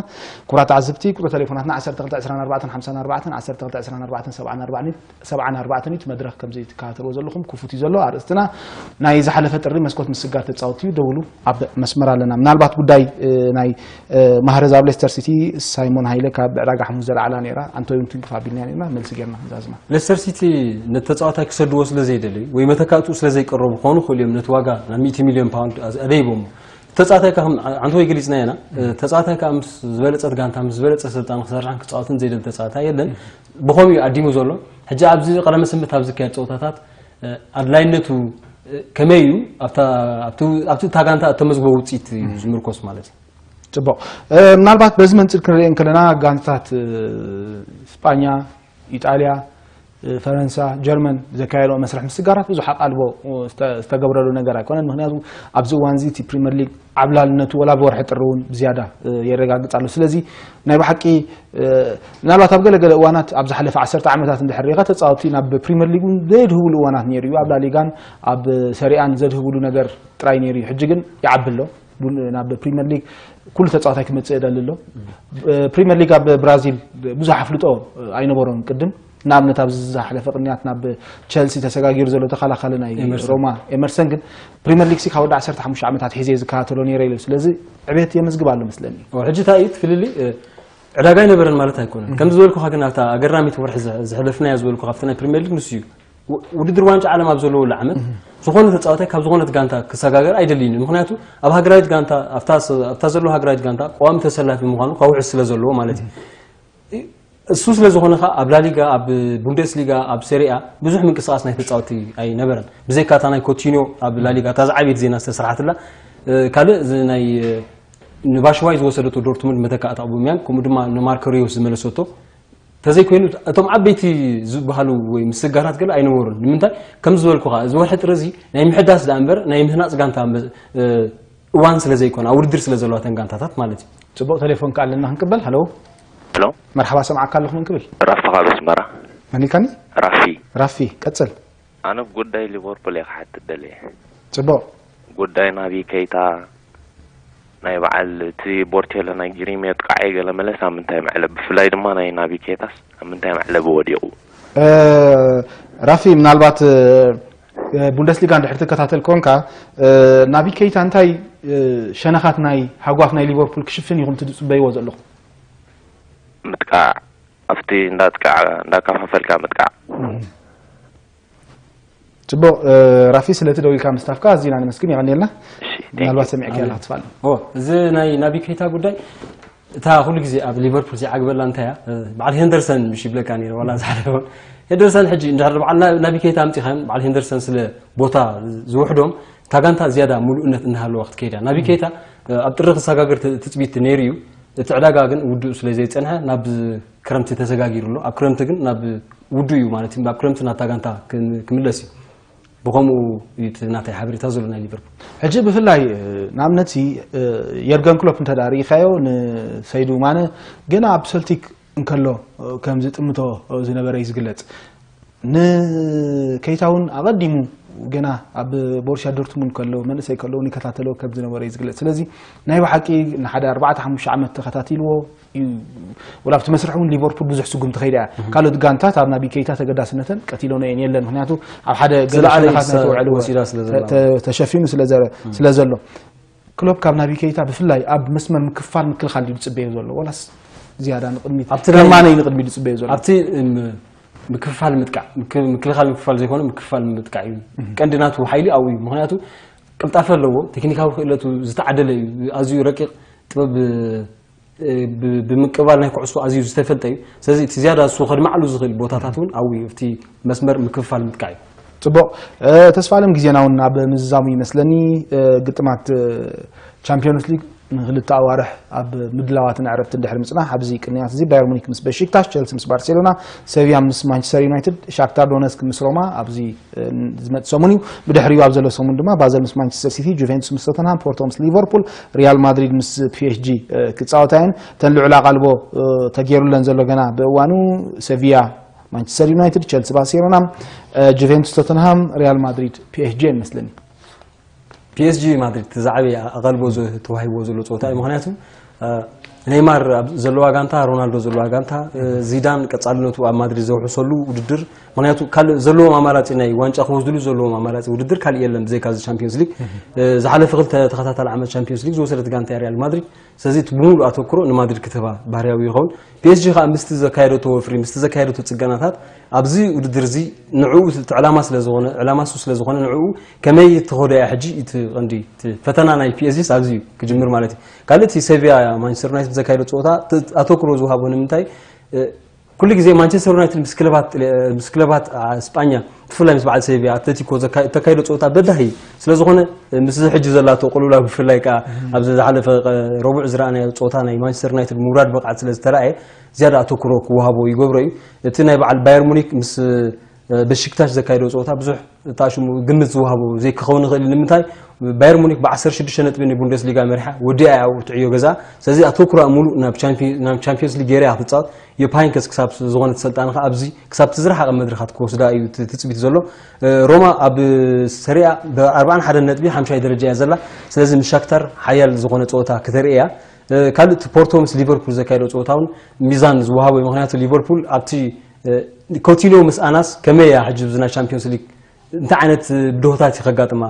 ክቡራት ተዓዘብቲ፣ ቁጽሪ ቴሌፎናትና ዓሰርተ ክልተ ዕስራን ኣርባዕተን ሓምሳን ኣርባዕተን፣ ዓሰርተ ክልተ ዕስራን ኣርባዕተን ሰብዓን ኣርባዕን ሰብዓን ኣርባዕን እዩ። እቲ መድረኽ ከምዚ ትከታተልዎ ዘለኹም ክፉት እዩ ዘሎ። ኣርእስትና ናይ ዝሓለፈ ጥሪ መስኮት ምስጋር ተጻወትቲ እዩ። ደውሉ፣ ኣብ መስመር ኣለና። ምናልባት ጉዳይ፣ እ፣ ናይ፣ እ፣ ማህረዝ ኣብ ሌስተር ሲቲ ሳይሞን ሃይለ ካብ ዕዳጋ ሓሙስ ዘልዓላ ነይራ። ኣንቶዮን ትንክፍ ኣቢልና ነይርና፣ መልሲ ጌርና ዛዝማ። ሌስተር ሲቲ ነቲ ተጻዋታይ ክሰድዎ ስለ ዘይደለዩ ወይ መተካእትኡ ስለ ዘይቀረቡ ክኾኑ ይኽእሉ እዮም ነቲ ዋጋ ናብ ሚእቲ ሚልዮን ፓውንድ ኣዝ-፣ ኣደይቦሞ። ተጻዋታይ ከኣ ከም ዓንተወይ ገሊጽናዮ ኢና። ተጻዋታይ ከኣ ምስ ዝበለጸት ጋንታ፣ ምስ ዝበለጸ ኣሰልጣኒ ክሰርሕን ክጻወትን ዘይደሊ ተጻዋታይ የለን። ብኸምኡ እዩ ኣዲሙ ዘሎ። ሕጂ ኣብዚ ቀዳመ ሰንበት ኣብ ዝካየድ ጸወታታት፣ እ፣ ኣድላይነቱ፣ እ፣ ከመይ እዩ? ኣብታ፣ ኣብቲ፣ ኣብቲ እታ ጋንታ እተመዝግቦ ውጽኢት እዩ ዝምርኮስ ማለት እዩ። ጽቡቕ። እ፣ ምናልባት በዚ መንጽር ክንሪኦ እንከለና ጋንታታት፣ እ፣ ስጳኛ፣ ኢጣልያ፣ እ፣ ፈረንሳ፣ ጀርመን ዘካየድኦ መስርሕ ምስጋራት ብዙሕ ኣቓልቦ፣ እ፣ ዝተ-፣ ዝተገብረሉ ነገር ኣይኮነን። ምኽንያቱ ኣብዚ እዋን እዚ እቲ ፕሪምየር ሊግ ዓብላልነቱ ወላ ብወርሒ ጥሪ እውን ብዝያዳ፣ እ፣ የረጋግጽ ኣሎ። ስለዚ ናይ ብሓቂ፣ እ፣ ምናልባት ኣብ ገለ ገለ እዋናት ኣብ ዝሓለፈ ዓሰርተ ዓመታት እንድሕር ርኢኻ ተጻወትቲ ናብ ፕሪምየር ሊግ እውን ዘየድህብሉ እዋናት ነይሩ እዩ። ኣብ ላሊጋን ኣብ ሰሪኣን ዘድህብሉ ነገር ጥራይ ነይሩ እዩ። ሕጂ ግን ይዓቢ ኣሎ። ቡን-፣ ናብ ፕሪምየር ሊግ ኩሉ ተጻዋታይ ክመጽእ የደሊ ኣሎ። እ፣ ፕሪምየር ሊግ ኣብ ብራዚል ብዙሕ ኣፍልጦ ኣይነበሮን ቅድም። ንኣብነት ኣብዚ ዝሓለፈ ቅንያት ናብ ቸልሲ ተሰጋጊሩ ዘሎ ተኸላኻሊ ናይ ኤመርሰን። ሮማ ኤመርሰን ግን ፕሪምየር ሊግ ሲ ካብ ወዲ ዓሰርተ ሓሙሽተ ዓመታት ሒዘ ዝከታተሎ ነይረ ኢሉ። ስለዚ ዕቤት የመዝግብ ኣሎ መስለኒ። ኦ፣ ሕጂ እንታይ እዩ እቲ ፍልልይ? እ፣ ዕዳጋ ኣይነበረን ማለት ኣይኮነን። ከም ዝበልኩኻ ግን ኣብታ ኣገራሚት ወርሒ ዘ- ዘሕለፍናያ ዝበልኩ ካብቲ ናይ ፕሪሚየር ሊግ ንሱ እዩ። ው- ውድድር ዋንጫ ዓለም ኣብ ዘለወሉ ዓመት ዝኾነ ተጻዋታይ ካብ ዝኾነት ጋንታ ክሰጋገር ኣይደልይን እዩ። ምክንያቱ ኣብ ሃገራዊት ጋንታ ኣብታ ስ- ኣብታ ዘለዎ ሃገራዊት ጋንታ ቀዋሚ ተሰላፊ ምዃኑ ካብ ውሕስ ስለ ዘለዎ ማለት እዩ። እሱ ስለ ዝኾነ ኸዓ ኣብ ላሊጋ፣ ኣብ ቡንደስሊጋ፣ ኣብ ሴሪኣ ብዙሕ ምንቅስቃስ ናይ ተጻወቲ ኣይነበረን። ብዘይካ እታ ናይ ኮቲኒዮ ኣብ ላሊጋ እታ ዝዓበየት ዜና ዝተሰርሓትላ ካልእ እዚ ናይ ንባሽዋይ ዝወሰደቶ ዶርትሙንድ መተካእታ ኣቡሚያንግ ከምኡ ድማ ንማርኮ ሪዮስ ዝመለሰቶ ተዘይኮይኑ እቶም ዓበይቲ ዝበሃሉ ወይ ምስጋራት ገለ ኣይነበሩን። ንምንታይ ከም ዝበልኩኻ እዚ ወርሒ ጥሪ እዚ ናይ ምሕዳስ ደኣ እምበር ናይ ምህናፅ ጋንታ እዋን ስለ ዘይኮነ ኣብ ውድድር ስለ ዘለዋ ተን ጋንታታት ማለት እዩ። ጽቡቕ ቴሌፎን ከኣለና ክንቅበል። ሃሎ። ሄሎ። መርሓባ ሰምዓካ ኣለኹ። ምን ክብል? ራፊ ካብ ኣስመራ። መን ኢልካኒ? ራፊ። ራፊ ቀጽል። ኣነ ጉዳይ ሊቨርፑል እየ ክሓትት ደልየ። ጽቡቕ። ጉዳይ ናቢ ከይታ ናይ በዓል እቲ ቦርቴሎ ናይ ግሪም የጥቃዐ ገለ መለስ ኣብ ምንታይ መዕለብ ብፍላይ ድማ ናይ ናቢ ከይታስ ኣብ ምንታይ መዕለብ ወዲቑ? ራፊ ምናልባት ቡንደስሊጋ እንድሕር ትከታተል ኮንካ ናቢ ከይታ እንታይ ሸነኻት ናይ ሃጓፍ ናይ ሊቨርፑል ክሽፍን ኢኹም ትጽበይዎ ዘለኹም? ምጥቃዕ ኣብቲ እንዳጥቃዕ እንዳካፋፈልካ ምጥቃዕ። ጽቡቕ። ራፊ ስለቲ ደዊልካ ምስታፍካ ኣዚና ነመስግን። የቐንየልና። ምናልባት ሰሚዕካ ያላ ክትፋል እዚ ናይ ናቢ ከይታ ጉዳይ እታ ኩሉ ግዜ ኣብ ሊቨርፑል ዘይዓግበላ እንታይ እያ? በዓል ሄንደርሰን ምሽ ይብለካ ነይረ ዋላ ዝሓለፈ ሄንደርሰን ሕጂ እንድሕር በዓል ናቢ ከይታ ኣምፂኻን በዓል ሄንደርሰን ስለ ቦታ ዝውሕዶም እታ ጋንታ ዝያዳ ሙሉእነት እናሃለዋ ክትከይዳ ናቢ ከይታ ኣብ ጥሪ ክሰጋገር ትፅቢት ነይሩ እዩ። እቲ ዕዳጋ ግን ውድኡ ስለ ዘይፀንሐ ናብ ክረምቲ ተሰጋጊሩ ኣሎ። ኣብ ክረምቲ ግን ናብ ውድኡ እዩ ማለት እዩ። ኣብ ክረምቲ ናታ ጋንታ ክምለስ እዩ። ብኸምኡ እዩ እቲ ናተይ ሓበሬታ ዘሎ ናይ ሊቨርፑል። ሕጂ ብፍላይ ንኣብነት የርገን ክሎፕ እንተ ርኢኻዮ ንሰይዱ ማነ ገና ኣብ ሰልቲክ እንከሎ ከም ዝጥምቶ ዝነበረ እዩ ዝግለጽ። ንከይታ እውን ኣቐዲሙ ገና ኣብ ቦሩሲያ ዶርትሙንድ ከሎ መንእሰይ ከሎ እውን ይከታተሎ ከም ዝነበረ እዩ ዝግለጽ። ስለዚ ናይ ብሓቂ ንሓደ ኣርባዕተ ሓሙሽተ ዓመት ተኸታቲልዎ እዩ። ወላ ኣብቲ መስርሕ እውን ሊቨርፑል ብዙሕ ስጉምቲ ከይዳ እያ። ካልኦት ጋንታት ኣብ ናቢ ከይታ ተገዳስነተን ቀቲሎኖ እየን የለን። ምክንያቱ ኣብ ሓደ ገለ ዝለዓለ ሸነኻት ናይ ኢድሳ ተውዕልዎ ወሲዳ ስለ ዘላ። ተ- ተ- ተሸፊኑ ስለ ዘ- ስለ ዘሎ ክሎፕ ካብ ናቢ ከይታ ብፍላይ ኣብ መስመር ምክፋል ምክልኻል ድዩ ዝፅበዮ ዘሎ ወላስ ዝያዳ ንቅድሚት ኣብቲ ናይ- ከማነይ ንቅድሚት ዝፅበዮ ዘሎ ኣብቲ እም- ምክፍፋል ምጥቃዕ ምክ- ምክልኻል ምክፋል ዘይኮነ ምክፍፋል ምጥቃዕ እዩ። ቀንዲ ናቱ ሓይሊ ኣብኡ እዩ። ምክንያቱ ቅልጣፈ ኣለዎ። ቴክኒካዊ ክእለቱ ዝተዓደለ እዩ። ኣዝዩ ረቂቕ ጥበብ ብ- ብምቅባል ናይ ኩዕሶ ኣዝዩ ዝተፈልጠ እዩ። ስለዚ እቲ ዝያዳ እሱ ከድማዕሉ ዝኽእል ቦታታት እውን ኣብኡ እዩ። እቲ መስመር ምክፍፋል ምጥቃዕ እዩ። ጽቡቕ። ተስፋ ኣለም ግዜና እውን ኣብ ምዝዛሙ ይመስለኒ። ግጥማት ቻምፒዮንስ ሊግ ንክልተ ኣዋርሕ ኣብ ምድላዋትን ዕረፍትን ድሕሪ ምጽናሕ ኣብዚ ቅንያት እዚ ባየር ሙኒክ ምስ በሺክታሽ፣ ቸልሲ ምስ ባርሴሎና፣ ሰቪያ ምስ ማንቸስተር ዩናይትድ፣ ሻክታር ዶነስክ ምስ ሮማ ኣብዚ ዝመጽእ ሰሙን እዩ። ብድሕሪኡ ኣብ ዘሎ ሰሙን ድማ ባዘል ምስ ማንቸስተር ሲቲ፣ ጁቬንቱስ ምስ ቶተንሃም፣ ፖርቶ ምስ ሊቨርፑል፣ ሪያል ማድሪድ ምስ ፒኤስጂ ክጻወታ እየን። እተን ልዑል ኣቓልቦ ተገይሩለን ዘሎ ገና ብእዋኑ ሰቪያ ማንቸስተር ዩናይትድ፣ ቸልሲ ባርሴሎና፣ ጁቬንቱስ ቶተንሃም፣ ሪያል ማድሪድ ፒኤስጂ እየን መስለኒ። ፒኤስጂ ማድሪድ እቲ ዝዓበየ ኣቐልቦ ተዋሂብዎ ዘሎ ፀወታ እዩ። ምክንያቱ ኔይማር ኣብ ዘለዋ ጋንታ፣ ሮናልዶ ዘለዋ ጋንታ፣ ዚዳን ቀፃልነቱ ኣብ ማድሪድ ዘውሕሰሉ ውድድር። ምክንያቱ ካልእ ዘለዎም ኣማራፂ ናይ ዋንጫ ክወስድሉ ዘለዎም ኣማራፂ ውድድር ካልእ የለን ብዘይካ እዚ ቻምፒዮንስ ሊግ። ዝሓለፈ ክልተ ተኸታታሊ ዓመት ቻምፒዮንስ ሊግ ዝወሰደት ጋንታ እያ ሪያል ማድሪድ። ስለዚ እቲ ብምሉእ ኣተኩሮ ንማድሪድ ክትህባ ባህርያዊ ይኸውን። ፒኤስጂ ከዓ ምስቲ ዘካየደቶ ወፍሪ ምስቲ ዘካየደቶ ፅገናታት ኣብዚ ውድድር እዚ ንዕኡ እቲ ዕላማ ስለዝኾነ ዕላማ እሱ ስለዝኾነ ንዕኡ ከመይ ተኾደ እያ ሕጂ እቲ ቀንዲ እቲ ፈተና ናይ ፒኤስጂ ኣብዚ እዩ ክጅምር ማለት እዩ። ካልእ እቲ ሰቪያ ማንቸስተር ዩናይትድ ዘካየዶ ፀወታ ኣተኩሮ ዝውሃቦ ንምንታይ ኩሉ ግዜ ማንቸስተር ዩናይትድ ምስ ክለባት ምስ ክለባት ስጳኛ ብፍላይ ምስ በዓል ሰቪያ ኣትሌቲኮ እተካይዶ ፀወታ በዳሂ ስለዝኾነ ምስ ሕጂ ዘላቶ ቅልውላው ብፍላይ ከዓ ኣብዚ ዝሓለፈ ረቡዕ ዝረኣናዮ ፀወታ ናይ ማንቸስተር ዩናይትድ ምውራድ ብቕዓት ስለ ዝተረኣየ ዝያዳ ኣተኩሮ ክወሃቦ ይገብሮ እዩ። እቲ ናይ በዓል ባየር ሙኒክ ምስ በሽክታሽ ዘካየዶ ፀወታ ብዙሕ እታ ሽሙ ግምት ዝወሃቦ ዘይክኸውን ይኽእል እዩ። ንምንታይ ባየር ሙኒክ ብ16 ነጥቢ ንቡንደስሊጋ መሪሓ ወዲኣ እያ ኣብኡ ትዕዮ ገዛ። ስለዚ ኣተኩራ ሙሉእ ናብ ቻምፒ- ናብ ቻምፒዮንስ ሊግ ገይራ እያ ክትፃወት። ዮፕ ሃይንከስ ክሳብ ዝኾነት ሰልጣን ከ ኣብዚ ክሳብ እቲ ዝረሓቐ መድረኻት ክወስዳ እዩ እቲ ትፅቢት ዘሎ። ሮማ ኣብ ሰሪኣ ብ41 ነጥቢ ሓምሻይ ደረጃ እያ ዘላ። ስለዚ ምስ ሻክታር ሓያል ዝኾነ ፀወታ ክተርኢ እያ። ካልእ እቲ ፖርቶ ምስ ሊቨርፑል ዘካየዶ ፀወታ እውን ሚዛን ዝወሃቦ እዩ። ምክንያቱ ሊቨርፑል ኣብቲ ኮቲኖ ምስ ኣናስ ከመይ እያ ሕጂ ብዚ ናይ ቻምፒዮንስ ሊግ እንታይ ዓይነት ብድሆታት እዩ ከጋጥማ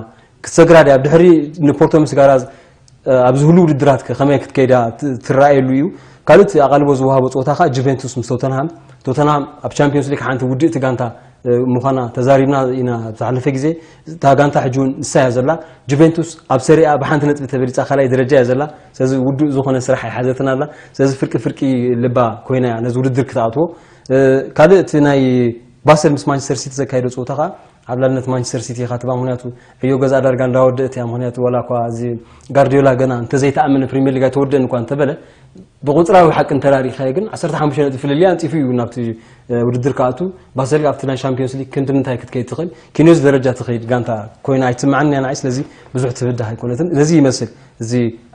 ክትሰግራ ድያ ድሕሪ ንፖርቶ ምስ ጋራ ኣብዚ ህሉ ውድድራት ከመይ ክትከይዳ ትረኣየሉ እዩ። ካልእ ኣቓልቦ ዝወሃቦ ፀወታ ከዓ ጁቬንቱስ ምስ ቶተንሃም። ቶተንሃም ኣብ ቻምፒዮንስ ሊግ ሓንቲ ውድእቲ ጋንታ ምዃና ተዛሪብና ኢና ዝሓለፈ ግዜ። እታ ጋንታ ሕጂ እውን ንሳ እያ ዘላ። ጁቬንቱስ ኣብ ሰሪኣ ብሓንቲ ነጥቢ ተበሊፃ ካልኣይ ደረጃ እያ ዘላ። ስለዚ ውዱእ ዝኾነ ስራሕ ኣይሓዘትን ኣላ። ስለዚ ፍርቂ ፍርቂ ልባ ኮይና እያ ነዚ ውድድር ክትኣትዎ። ካልእ እቲ ናይ ባሰል ምስ ማንቸስተር ሲቲ ዘካየዶ ፀወታ ከዓ ኣብ ላልነት ማንቸስተር ሲቲ ኢኻ ትባ። ምክንያቱ ዕዮ ገዛ ዳርጋ እንዳወደእት እያ። ምክንያቱ ዋላ እኳ እዚ ጋርዲዮላ ገና እንተዘይተኣመነ ፕሪሚየር ሊግ ኣይተወደእን እኳ እንተበለ፣ ብቁፅራዊ ሓቂ እንተራሪኻዮ ግን ዓሰርተ ሓሙሽተ ነጥቢ ፍልልይ ኣንፂፉ እዩ ናብቲ ውድድር ክኣቱ። ባሰል ኣብቲ ናይ ሻምፒዮንስ ሊግ ክንዲ ምንታይ ክትከይድ ትኽእል? ኪንዮስ ደረጃ ትኸይድ ጋንታ ኮይና ኣይትስምዓኒ እያ ንዓይ። ስለዚ ብዙሕ ትብዳህ ኣይኮነትን። ነዚ ይመስል እዚ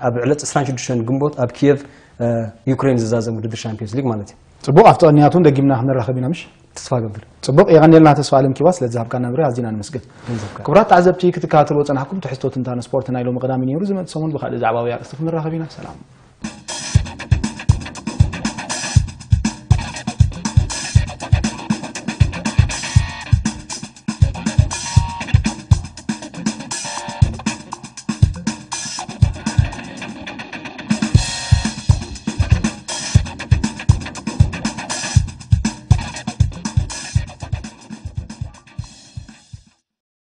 ኣብ ዕለት ዕስራን ሽዱሽተን ግንቦት ኣብ ኪየቭ ዩክሬን ዝዛዘም ውድድር ሻምፒዮንስ ሊግ ማለት እዩ። ፅቡቕ፣ ኣብቲ ቀንያቱ እውን ደጊምና ክንራኸብ ኢና። ምሽ ተስፋ ገብር። ፅቡቕ፣ የቐንየልና ተስፋ ኣለም ኪባ ስለዚ ሃብካና መብርሂ ኣዚና ንመስገን። ገንዘብካ ክቡራት ተዓዘብቲ ክትከታተልዎ ፀናሕኩም ትሕዝቶ ትንታነ ስፖርት ናይ ሎሚ ቀዳሚ ነይሩ። ዝመፅእ ሰሙን ብካልእ ዛዕባዊ ኣርእስቲ ክንራኸብ ኢና። ሰላም።